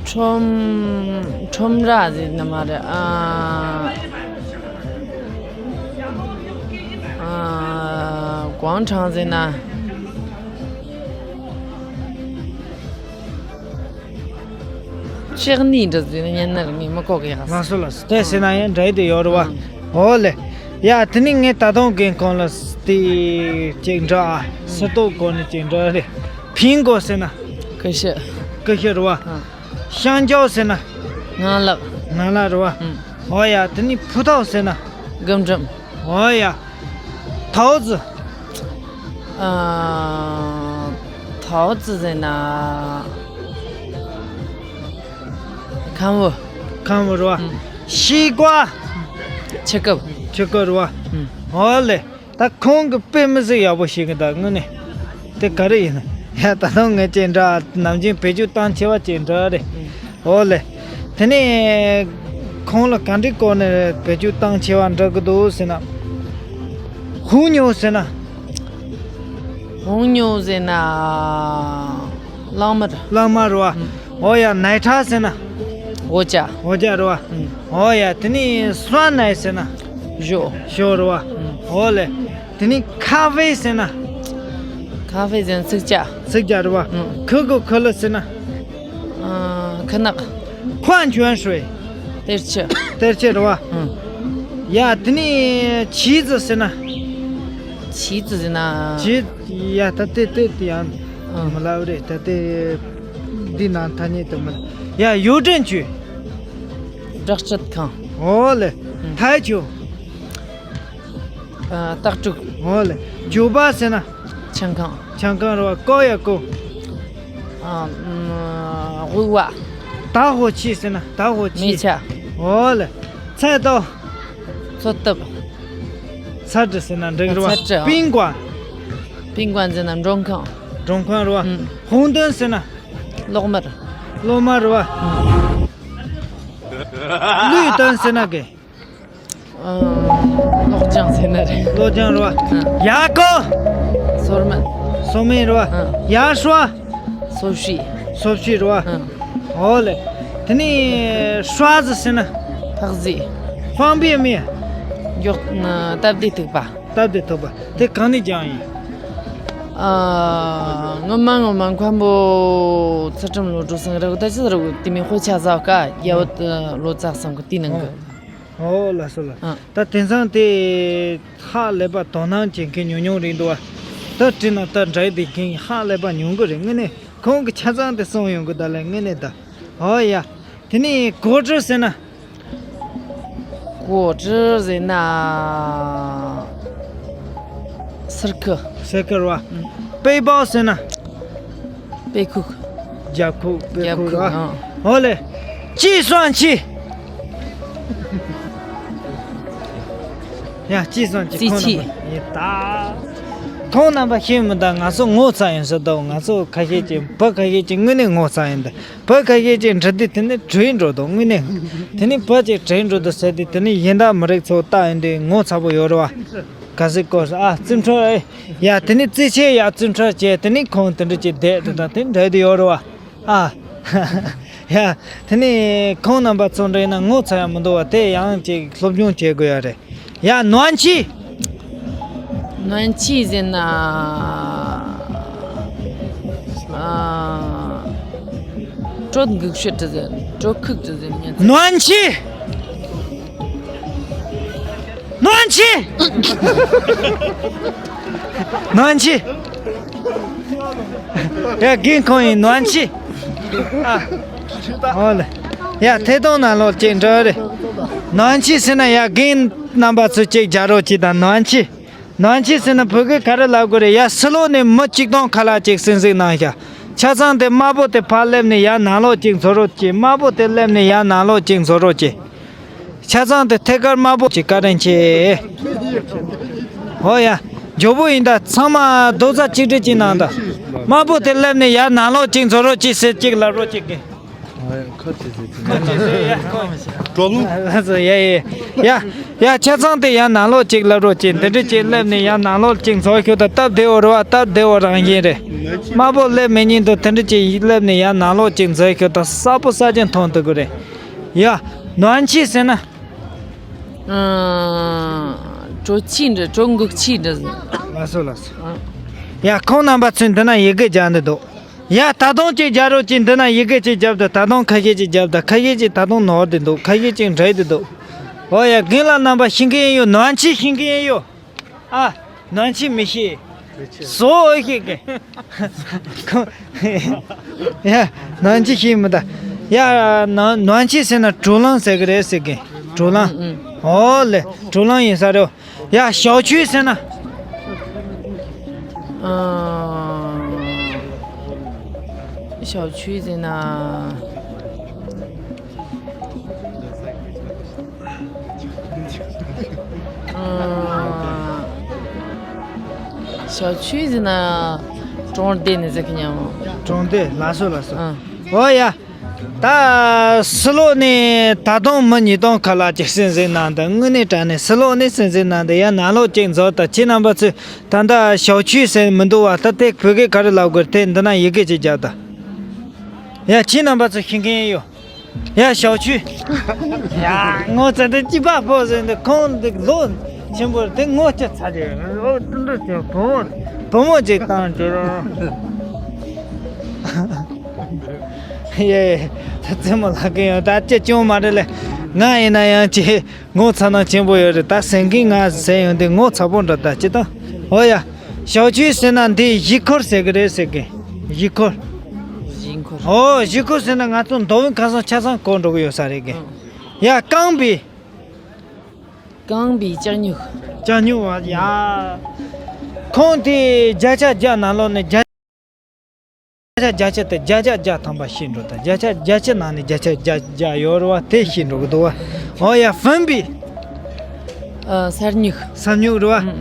ཁྲོམ། ཁྲོམ་ར་ཟེར་ན་མ་རེད། ཨ། ཨ། 广场 ཟེར་ན། ལྕགས་སྣེ་འདྲ་ཟེར་ན་ཉན་ན་རེད། ངས་མི་གོ་གི་ཡག་ས། ལགས་སོ་ལགས་སོ། དེ་ཟེར་ན་ཡང་འདྲ་ཡི་དེ་ཡོད་རེད་བ། ཨང་། འོ་ལེ། ཡ་དེ་ནི་ངས་ད་དུང་རྒན་ཁོང་ལ་དེ་ཅིག་འདྲི་ཨ། ཨང་། སི་ཏོག་གོ་ནི་ཅིག་འདྲི་རེད། 苹果 ཟེར་ན། ཀུ་ཤུ། ཀུ་ཤུ་རེད་བ། ཨང་། 香蕉 ཟེར་ན། ངང་ལག་ངང་ལག་རེད་བ། ཨང་། འོ་ཡ་དེ་ནི་葡萄 ཟེར་ན། རྒུན་འབྲུམ། འོ་ཡ། 桃子། ཨ། 桃子 ཟེར་ན། ཁམ་བུ། ཁམ་བུ་རེད་བ། ཨང་། 西瓜། ཆུ་ཀབ། ཆུ་ཀབ་རེད་བ། ཨང་། འོ་ལེ། ད་ཁོང་གི་དཔེ་མི་སྲིད་ཡག་པོ་ཞིག་གི་ད་དངོས་གནས། དེ་ག་རེ་ཡིན་ན། ཡ་ད་དུང་ངས་ཅིག་འདྲི། ནམ་རྒྱུན་བེད་སྤྱོད་གཏང་ཆེ་བ་ཅིག་འདྲི་རེད། ཨང་། འོ་ལེ། དེ་ནས་ཁོང་ལ་ག་འདྲའི་སྐོར་ནས་བེད་སྤྱོད་གཏང་ཆེ་བ་འདྲི་གི་འདུག་ཟེར་ན། 红牛 ཟེར་ན། 红牛 ཟེར་ན། གླང་དམར། གླང་དམར་རེད་བ། ཨང་། འོ་ཡ། 奶茶 ཟེར་ན། 果汁། 果汁 རེད་བ། ཨང་། འོ་ཡ། དེ་ནས་酸奶 ཟེར་ན། 酒། 酒 རེད་བ། ཨང་། འོ་ལེ། དེ་ནས་咖啡 ཟེར་ན། 咖啡 ཟེར་ན་སིག་ཇ། སིག་ཇ་རེད་བ། ཨང་། 可口可乐 ཟེར་ན། ཨ། 可乐། 矿泉水། གཏེར་ཆུ། གཏེར་ཆུ་རེད་བ། ཨང་། ཡ་དེ་ནས་棋子 ཟེར་ན། 棋子 ཟེར་ན། 棋། ཡ་ད་དེ་དེ་དེ་ཡང་ཨང་། མི་ལབ་རེད། ད་དེ་འདི་ནང་ཐ་སྙད་དུ་མི་ལབ། ཡ 邮政局། སྦྲག་སྤྱོད་ཁང་། འོ་ལེ། ཨང་། 台球། ཨ། སྟག་ཕྲུག་འོ་ལེ། 酒吧 ཟེར་ན། ཆང་ཁང་། ཆང་ཁང་རེད་བ། 高尔夫། ཨ། ཨམ། དབུགས་པ། 打火机 ཟེར་ན། 打火机། མེ་ཆ། འོ་ལེ། 菜刀། མཚོ་བཏབ། 菜刀 ཟེར་ན་འགྲིག་རེད་བ། 菜刀། 宾馆། 宾馆 ཟེར་ན་མགྲོན་ཁང་། མགྲོན་ཁང་རེད་བ། ཨང་། 红灯 ཟེར་ན། གློག་དམར། གློག་དམར་རེད་བ། ཨང་། 绿灯 ཟེར་ན་གི། ཨ། གློག་ལྗང་ཟེར་ན་རེད། གློག་ལྗང་རེད་བ། ཨ། 牙膏། སོར་སྨན། སོར་སྨན་རེད་བ། ཨ། 牙刷། སོ་བྱི། སོ་བྱི་རེད་བ། ཨ། འོ་ལེ། དེ་ནས་刷子 ཟེར་ན། འཕག་རྫས། 方便面། མགྱོགས། སྟབས་བདེ་ཐུག་པ། སྟབས་བདེ་ཐུག་པ། དེ་གང་ནས་སྦྱངས་ཡིན། ཨ། ངོ་མ་ངོ་མ་མཁན་པོ་ཚུལ་ཁྲིམས་བློ་གྲོས་སེང་རག་ད་ཅི་ཟེར་དེ་མིན་དཔེ་ཆ་ཟ་ཀ་རྒྱ་བོད་ལོ་ཙཱ་བསམ་གི་དེའི་ནང་གི། ཨོ་ལགས་སོ་ལགས། ཨ། ད་དེང་སང་དེ་ཧ་ལས་པ་དོ་སྣང་བྱེད་མཁན་ཉུང་ཉུང་རེད་འདུག་བ། ད་བྲིས་ན་ད་འདྲ་བསྡད་མཁན་ཧ་ལས་པ་ཉུང་གི་རེད། དངོས་གནས་ཁོང་གི་ཆ་ཚང་དེ་གསུངས་ཡོང་གི་ད་ལས་དངོས་གནས་ད། ཨོ་ཡ། དེ་ནས་果汁 ཟེར་ན། 果汁 ཟེར་ན། སིར་ཁུ། སིར་ཁུ་རེད་བ། ཨུ། 背包 ཟེར་ན། དཔེ་ཁུག་རྒྱབ་ཁུག་དཔེ་ཁུག་རེད་བ། རྒྱབ་ཁུག་ཨང་། ཨོ་ལེ། 计算器། 计算器 ཡ། 计算器 ཁོང་རྣམ་པ་ཡིན་ད། ཁོང་རྣམ་པ་ཤེས་མི་ད། ང་ཚོ་ངོ་ཚ་ཡིན་ཟེར་དོ། ང་ཚོ་ཁ་ཤས་ཀྱི་བུ་ཁ་ཤས་ཀྱི་དངོས་གནས་ངོ་ཚ་ཡིན་ད། བུ་ཁ་ཤས་ཀྱི་འདྲི་དུས་དེ་ནི་བྲོས་འགྲོ་དོ་དངོས་གནས། དེ་ནི་བུ་ཅིག་བྲོས་འགྲོ་དོ་ཟེར་དུས་དེ་ནི་གཞན་དག་མི་རིགས་ཚོ་ལྟ་ཡིན་དུས་ངོ་ཚ་པོ་ཡོད་རེད་བ། ག་ཟིག་གོ་ས་ཨ། བཙུན་ཁྲོལ་ཨེ། ཡ་དེ་ནི་བརྩི་ཆད་ཡ་བཙུན་ཁྲོལ་བྱས་དེ་ནི་ཁོང་དེ་འདྲ་ཅིག་བསྡད་དེ་ད་དེ་འདྲ་དེ་ཡོད་རེད་བ། ཨ། ཡ། དེ་ནི་ཁོང་རྣམ་པ་ཚོ་འདྲ་ཡིན་ན་ངོ་ཚ་ཡ་མི་འདུག་བ། དེ་ཡང་ཅིག་སློབ་སྦྱོང་བྱེད་དགོས་ཡ་རེད། ཡ། 暖气། 暖气 ཟེར་ན། ཨ། དྲོད་འགུག་ཤུལ་དུ་ཟེར། དྲོད་ཁུག་ཏུ་ཟེར་ཉན། 暖气། 暖气། 暖气། ཡ། རྒན་ཁོང་ཡིན། 暖气། ཨ། ཨོ་ལེ། ཡ། ཐད་གཏོང་ནང་ལོགས་ཅིག་འགྲོ་རེད། 暖气 ཟེར་ན་ཡ། རྒན་རྣམ་པ་ཚོ་ཅིག་རྒྱག་རོགས་གྱིས་དང་། 暖气། 暖气 ཟེར་ན་བོད་སྐད་ག་རེ་ལབ་དགོས་རེད་ཡ། ཕྱི་ལོགས་ནས་མི་གཅིག་སྟོང་ཁ་ལག་ཅིག་གསན་གཟིགས་གནང་ཤག་ཆ་ཚང་དེ་དམར་པོ་དེ་ཕར་སླེབས་ནས་ཡར་ནང་ལོགས་ཅིག་འཛུལ་རོགས་གྱིས། དམར་པོ་དེ་སླེབས་ནས་ཡར་ནང་ལོགས་ཅིག་འཛུལ་རོགས་གྱིས། ཆ་ཚང་དེ་ཐད་ཀར་དམར་པོ་ཅིག་བཀའ་དྲིན་ཆེ། ཨོ་ཡ། མགྱོགས་པོ་ཡིན་ད། ཚང་མ་རྡོག་རྩ་གཅིག་སྒྲིལ་གྱིས་གནང་ད། དམར་པོ་དེ་སླེབས་ནས་ཡར་ནང་ལོགས་ཅིག་འཛུལ་རོགས་གྱིས་ཟེར་ཅིག་ལབ་རོགས་གྱིས། ཁ་ཅིག་ཟེར་གྱི་འདུག་ཀྲོ་ལུང་། ལགས་སོ། ཡ་ཡ་ཡ། ཡ། ཆ་ཚང་དེ་ཡར་ནང་ལོགས་ཅིག་སླེབས་རོགས་གྱིས། འདི་འདྲ་ཅིག་སླེབས་ནས་ཡར་ནང་ལོགས་ཅིག་འཛུལ་ཤོག་དང་། སྟབས་བདེ་བོ་རེད་བ། སྟབས་བདེ་བོ་རང་བཞིན་རེད། དམའ་པོ་སླེབས་མི་ཉན་འདུག་དེ་འདྲ་ཅིག་སླེབས་ནས་ཡར་ནང་ལོགས་ཅིག་འཛུལ་ཤོག་དང་། གསལ་པོ་གསལ་རྐྱང་མཐོང་ཐུབ་ཀྱི་རེད། ཡ། ནོན་ཆི་ཟེར་ན། ཨ། གྲོ་ཆི་འདྲ། གྲོ་འགུག་ཆི་འདྲ། ལགས་སོ་ལགས་སོ། ཡ། ཁོང་རྣམ་པ་ཚོས་འདི་ན་ཡི་གེ་སྦྱར་འདི་འདུག་ཡ། ད་དུང་གཅིག་སྦྱར་རོགས་གྱིས། འདི་ན་ཡི་གེ་གཅིག་རྒྱབ་དང་། ད་དུང་ཁ་ཤས་ཅིག་རྒྱབ་དང་། ཁ་ཤས་ཅིག་ད་དུང་ནོར་བསྡད་འདུག་ཁ་ཤས་ཅིག་འབྲལ་བསྡད་འདུག་ཨོ་ཡ། རྒན་ལགས་རྣམ་པ་ཤེས་མཁན་ཡོད། ནོན་ཆི་ཤེས་མཁན་ཡོད། ཨ། ནོན་ཆི་མི་ཤེས། བཟོ་འོས་ཤེས་གི། ཁོ། ཡ། ནོན་ཆི་ཤེས་མི་ད། ཡ། ནོན་ནོན་ཆི་ཟེར་ན་གྲོ་ལང་ཟེར་གི་རེད་ཟེར་གི། གྲོ་ལང་། ཨང་ཨང་། ཨོ་ལེ། གྲོ་ལང་ཡིན་ས་རེད། ཡ། ཞའོ་ཆུས་ཟེར་ན། ཨ། ཞའོ་ཆུས་ཟེར་ན། ཨ། ཞའོ་ཆུས་ཟེར་ན། གྲོང་སྡེ་ནས་ཟེར་གི་ཉམས། གྲོང་སྡེ། ལགས་སོ་ལགས་སོ། ཨ། ཨོ་ཡ། ད་ཕྱི་ལོགས་ནས་ད་དུང་མི་ཉིས་སྟོང་ཁ་ལག་ཅིག་སེམས་སེམས་གནང་དང་། དངོས་གནས་དྲང་གནས་ཕྱི་ལོགས་ནས་སེམས་སེམས་གནང་དང་། ཡ། ནང་ལོགས་ཅིག་འཛུལ་དང་། ཁྱེད་རྣམ་པ་ཚོས་ད་ལྟ་ཞའོ་ཆུས་ཟེར་མི་འདུག་བ། ད་དེ་བོད་སྐད་ག་རེ་ལབ་དགོས་རེད། དེ་འདི་ན་ཡི་གེ་ཅིག་རྒྱབ་དང་། ཡ། ཁྱེད་རྣམ་པ་ཚོས་ཤེས་མཁན་ཡོད། ཡ། ཞའོ་ཆུས། ཡ། ངོ་ཚ་དེ་སྐྱིད་པ་ཕོག་ཟེར་འདི། ཁོང་འདི་ལོ་ཆེན་པོ་རེད། དེ་ངོ་སྐྱ་ཚ་རེད། ཨོ། དེ་འདྲ་ཅིག་བུ་མོ་བུ་མོ་ཅིག་བཏང་འགྱུར། ཡེ། ད་རྩེད་མོ་ལགས་ཀྱི་ཡང་ད་ཅི་ཅུང་མ་རེད་ལེ། ང་ཡིན་ན་ཡང་ཅི་ངོ་ཚ་ན་ཆེན་པོ་ཡོད་རེད། ད་སེང་གེ་ང་ཟེར་ཡོང་དུས་ངོ་ཚ་པོ་འདྲ། ད་ཅི་ད། ཨོ་ཡ། ཞའོ་ཆུས་ཟེར་ན་འདི་གཞིས་ཁོལ་ཟེར་གི་རེད་ཟེར་གི། གཞིས་ཁོལ། གཞིས་ཁོལ། ཨོ། གཞིས་ཁོལ་ཟེར་ན་ང་ཚོ་མདོ་དབུས་ཁམས་གསུམ་ཆ་ཚང་གོ་འགྲོ་གི་ཡོད་ས་རེད་གི། ཨང་། ཡ། རྐང་པའི། རྐང་པའི་ལྕགས་སྨྱུག་ལྕགས་སྨྱུག་བ། ཡ། ཁོང་དེ་བརྒྱ་ཆ་བརྒྱ་ནང་ལོགས་ནས་བརྒྱ་ཆ་བརྒྱ་ཆ་དེ་བརྒྱ་ཆ་བརྒྱ་ཐམ་པ་ཤེས་འགྲོ་ད། བརྒྱ་ཆ་བརྒྱ་ཆ་ནང་ནས་བརྒྱ་ཆ་བརྒྱ་བརྒྱ་ཡོད་རེད་བ། དེ་ཤེས་འགྲོ་གི་འདུག་བ། ཨོ་ཡ། ཧྥུན་པི། ཨ། གསེར་སྨྱུག་གསེར་སྨྱུག་རེད་བ། ཨང་།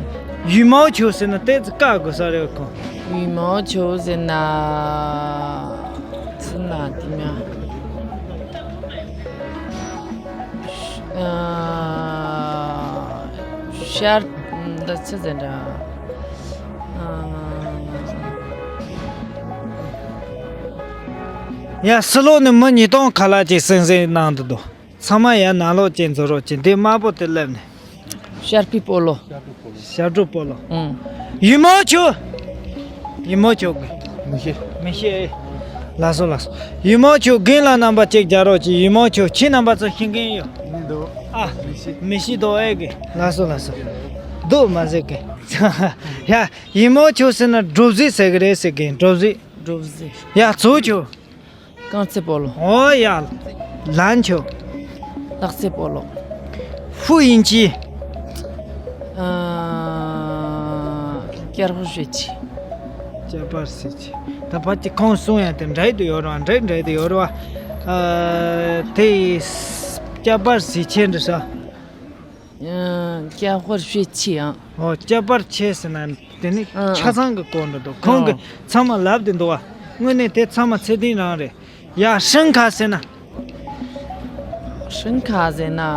ཡུས་མའོ་ཆོ་ཟེར་ན་དེ་ཀ་དགོས་ས་རེད་ཁོ། ཡུས་མའོ་ཆོ་ཟེར་ན། ཟེར་ན་དེ་མྱ། ཨ། ཤར། འདི་ཆི་ཟེར་འདྲ། ཨ། ཡ། ཕྱི་ལོགས་ནས་མི་ཉིས་སྟོང་ཁ་ལག་ཅིག་སེམས་སེམས་གནང་འདུག་འདུག་ཚང་མ་ཡར་ནང་ལོགས་ཅིག་འཛུལ་རོགས་གྱིས། འདི་དམར་པོ་དེ་སླེབས་ནས། ཤར་པའི་སྤོ་ལོ། ཤར་གྲུ་སྤོ་ལོ། ཨང་། ཡུས་མའོ་ཆོ། ཡུས་མའོ་ཆོ་གི། མི་ཤེས། མི་ཤེས། ལགས་སོ་ལགས་སོ། ཡུས་མའོ་ཆོ། རྒན་ལགས་རྣམ་པ་ཅིག་རྒྱག་རོགས་གྱིས། ཡུས་མའོ་ཆོ། ཁྱེད་རྣམ་པ་ཚོ་ཤེས་མཁན་ཡོད། མི་འདུག་ཨ། མི་ཤེས། མི་ཤེས་འདུག་ཨེ་གི། ལགས་སོ་ལགས་སོ། འདུག་མ་ཟེར་གི། ཡ། ཡུས་མའོ་ཆོ་ཟེར་ན་སྒྲོ་གཟིག་ཟེར་གི་རེད་ཟེར་གི། སྒྲོ་གཟིག་སྒྲོ་གཟིག་ཡ། ཙུའུ་ཆོ། རྐང་རྩེད་སྤོ་ལོ། ཨོ་ཡ། ལན་ཆོ། ལག་རྩེད་སྤོ་ལོ། ཧྥུ་ཡིན་ཅི། ཨ། སྐྱ་པར་ཞུ་ཅི། སྐྱ་པར་ཞུ་ཅི། ད་ཕ་གི་ཁོང་གསུང་ཡ་དེ་འདྲ་དུ་ཡོད་རེད་བ། འདྲ་འདྲ་དུ་ཡོད་རེད་བ། ཨ། དེ་སྐྱ་པར་ཞུ་ཅི་འདྲ་ས། ཨ། སྐྱ་པར་ཞུ་ཅི་ཡང་། ཨོ། སྐྱ་པར་ཆེ་ཟེར་ན་དེ་ནི་ཨ། ཨ། ཆ་ཚང་གི་སྐོར་འདྲ་འདུག་ཁོང་གིས་ཨ། ཚང་མ་ལབ་བསྡད་འདུག་བ། དངོས་གནས་དེ་ཚང་མ་ཚད་ལྡན་རང་རེད། ཡ། ཧྲིན་ཁ་ཟེར་ན། ཧྲིན་ཁ་ཟེར་ན། ཨ།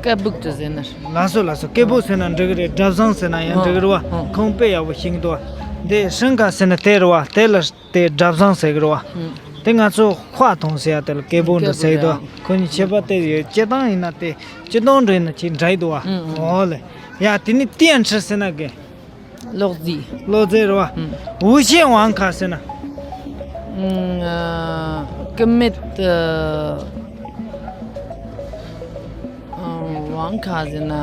སྐད་སྦུག་ཏུ་ཟེར་ན། ལགས་སོ་ལགས་སོ། སྐད་སྦུག་ཟེར་ན་འགྲིག་གི་རེད། སྒྲ་བཟང་ཟེར་ན་ཡང་འགྲིག་གི་རེད་བ། ཨ། ཨ། ཁོང་དཔེ་ཡག་པོ་ཤེས་ཀྱི་འདུག་བ། འདི་ཧྲིན་ཁ་ཟེར་ན་དེ་རེད་བ། དེ་ལ། དེ་སྒྲ་བཟང་ཟེར་གི་རེད་བ། ཨང་། དེ་ང་ཚོ་ཧྭ་ཐང་ཟེར་ཡ་དེ་ལ་སྐད་སྦུག་འདྲ་ཟེར་གི་འདུག་སྐད་སྦུག་རེད། ཁོ་གཉིས་ཁྱད་པར་དེ་ཡོད། སྤྱིར་བཏང་ཡིན་ན་དེ་སྤྱིར་བཏང་འདྲ་ཡིན་ན་ཅིག་འདྲ་ཡི་འདུག་བ། ཨང་ཨང་། ཨོ་ལེ། ཡ། དེ་ནི་ཏིའན་ཁྲི་ཟེར་ན་གི། གློག་རྫས། གློག་རྫས་རེད་བ། ཨང་། ཝུ་ཤེན་ཝང་ཁ་ཟེར་ན། ཨང་། ཨ། ཀུ་མེད། ཨ། ཝང་ཁ་ཟེར་ན།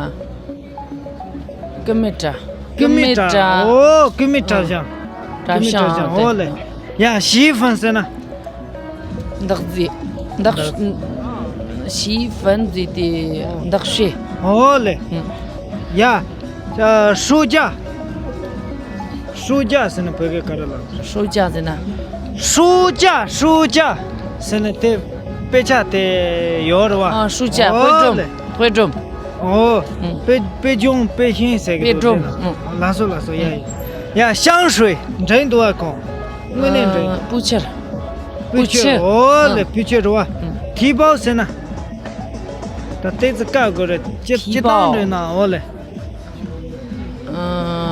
ཀུ་མེ་ཏྲ། ཀུ་མེ་ཏྲ། ཀུ་མེ་ཏྲ། ཨོ། ཀུ་མེ་ཏྲ་ཞང་། ཀུ་མེ་ཏྲ་ཞང་། ཨོ་ལེ། ཡ། ཞི་ཧྥན་ཟེར་ན། འདག་རྫས། འདག་ཞི་ཧྥན་ཟེར་དེ་འདག་ཤེ། ཨོ་ལེ། ཡ། ཧྲུའུ་ཅ། ཧྲུའུ་ཅ་ཟེར་ན་བོད་སྐད་ག་རེ་ལབ། ཧྲུའུ་ཅ་ཟེར་ན། ཧྲུའུ་ཅ། ཧྲུའུ་ཅ་ཟེར་ན་དེ་དཔེ་ཆ་དེ་ཡོད་རེད་བ། ཨ། ཧྲུའུ་ཅ། ཨོ་དཔེ་སྒྲོམ། ལེ། དཔེ་སྒྲོམ། ཨོ། ཨང་། དཔེ་དཔེ་སྒྲོམ། དཔེ་ཤིང་ཟེར་གི་དཔེ་སྒྲོམ། འདུག་ཨང་། ལགས་སོ་ལགས་སོ། ཡ་ཡ། ཡ་ཤང་ཧྲུའེ་འདྲེན་འདུག་བ། ཁོང་དངོས་གནས་འདྲེན། ཨ། སྤུ་ཆར། སྤུ་ཆར། སྤུ་ཆར། ཨོ་ལེ། ཨ། སྤུ་ཆར་རེད་བ། ཨ། ཐི་པའོ་ཟེར་ན། ད་ཏོག་ཙམ་བཀག་དགོས་རེད། སྤྱིར་ཐི་སྤྱིར་བཏང་པའོ། འདྲེན་ན། ཨོ་ལེ། ཨ།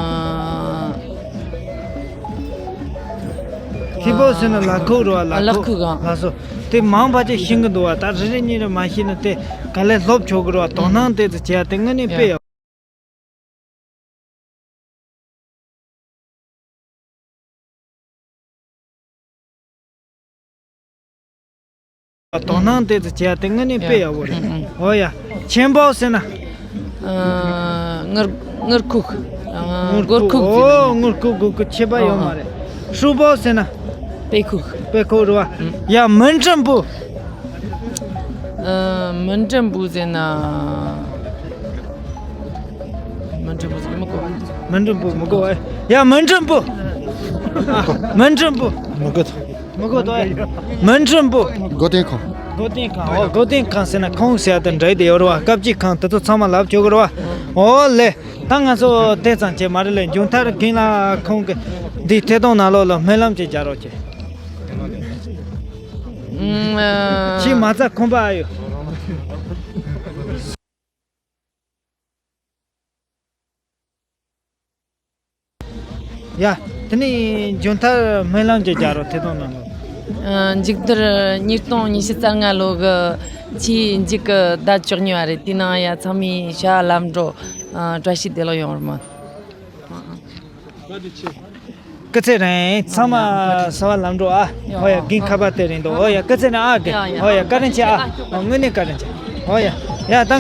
ཐི་པའོ་ཟེར་ན་ལག་ཁུག་རེད་བ། ལག་ལག་ཁུག་ཁུག་གང་། ལགས་སོ། དེ་མང་བ་ཅིག་ཤེས་ཀྱི་འདུག་བ། ད་རེ་རེ་གཉིས་རེ་མ་ཤེས་ན་དེ་ག་ལེར་སློབ་ཆོག་གི་རེད་བ། དོ་སྣང་ཏོག་ཙམ་བྱས་ཡ་དེ་དངོས་གནས་དཔེ་ཡག་དོ་སྣང་ཏོག་ཙམ་བྱས་ཡ་དེ་དངོས་གནས་དཔེ་ཡག་པོ་རེད། ཨ། ཨོ་ཡ། ཆེན་པའོ་ཟེར་ན། ཨ། དངུལ་དངུལ་ཁུག་ཨ། དངུལ་སྒོར་ཁུག་ཁུག་ཟེར་ན། ཨོ། དངུལ་ཁུག་སྒོར་ཁུག་ཁྱད་པར་ཡོད་མ་རེད། ཧྲུའུ་པའོ་ཟེར་ན། པེ་ཁུག་པེ་ཁུག་རེད་བ། ཡ། མི་འགྲེམས་པོ། ཨ། མི་འགྲེམས་པོ་ཟེར་ན། མི་འགྲེམས་པོ་ཟེར་ན་མི་གོ། མི་འགྲེམས་པོ་མི་གོ་བ། ཡ། མི་འགྲེམས་པོ། ཨ། མི་འགྲེམས་པོ། མི་གོ། མི་གོ་དོ། མི་འགྲེམས་པོ། སྒོ་བསྟེན་ཁང་། སྒོ་བསྟེན་ཁང་། ཨོ། སྒོ་བསྟེན་ཁང་ཟེར་ན་ཁང་ཟེར་ཡ་དང་འདྲ་དེ་ཡོད་རེད་བ། སྐབས་གཅིག་ཁང་དེ་ཚོ་ཚང་མ་ལབ་ཆོག་གི་རེད་བ། ཨོ་ལེ། ད་ང་ཚོ་དེ་ཙམ་བྱས་མ་རེད་ལེ། མཇུག་མཐར་རྒན་ལགས་ཁོང་གི་འདི་ཐད་གཏོང་ནང་ལོགས་ལ་སྨོན་ལམ་ཅིག་རྒྱག་རོགས་གྱིས། ཨུམ། ཨ། ཁྱི་མ་རྩ་ཁོམ་པ་ཨ་ཡོད། ཡ། དེ་ནས་མཇུག་མཐར་སྨོན་ལམ་ཅིག་རྒྱག་རོགས། ཐད་གཏོང་ནང་ལོགས། ཨ། མཇུག་མཐར་ཉིས་སྟོང་ཉི་ཤུ་རྩ་ལྔ་ལོ་གི་ཆེས་མཇུག་གི་ཟླ་བཅུ་གཉིས་པ་རེད། དེ་ནང་ཡ་ཚང་མས་བྱ་བ་ལམ་འགྲོ། ཨ། བཀྲ་ཤིས་བདེ་ལེགས་ཡོང་བར་སྨོན། སྐུ་ཚེ་རིང་། ཚང་མ་བྱ་བ་ལམ་འགྲོ་ཨ། ཨོ་ཡ། རྒན་ཁ་པར་དེ་རིང་འདུག་ཨོ་ཡ། སྐུ་ཚེ་རིང་ཨ་རྒན། ཨོ་ཡ། བཀའ་དྲིན་ཆེ་ཨ། ཨོ། དངོས་གནས་བཀའ་དྲིན་ཆེ། ཨོ་ཡ། ཡ་ད།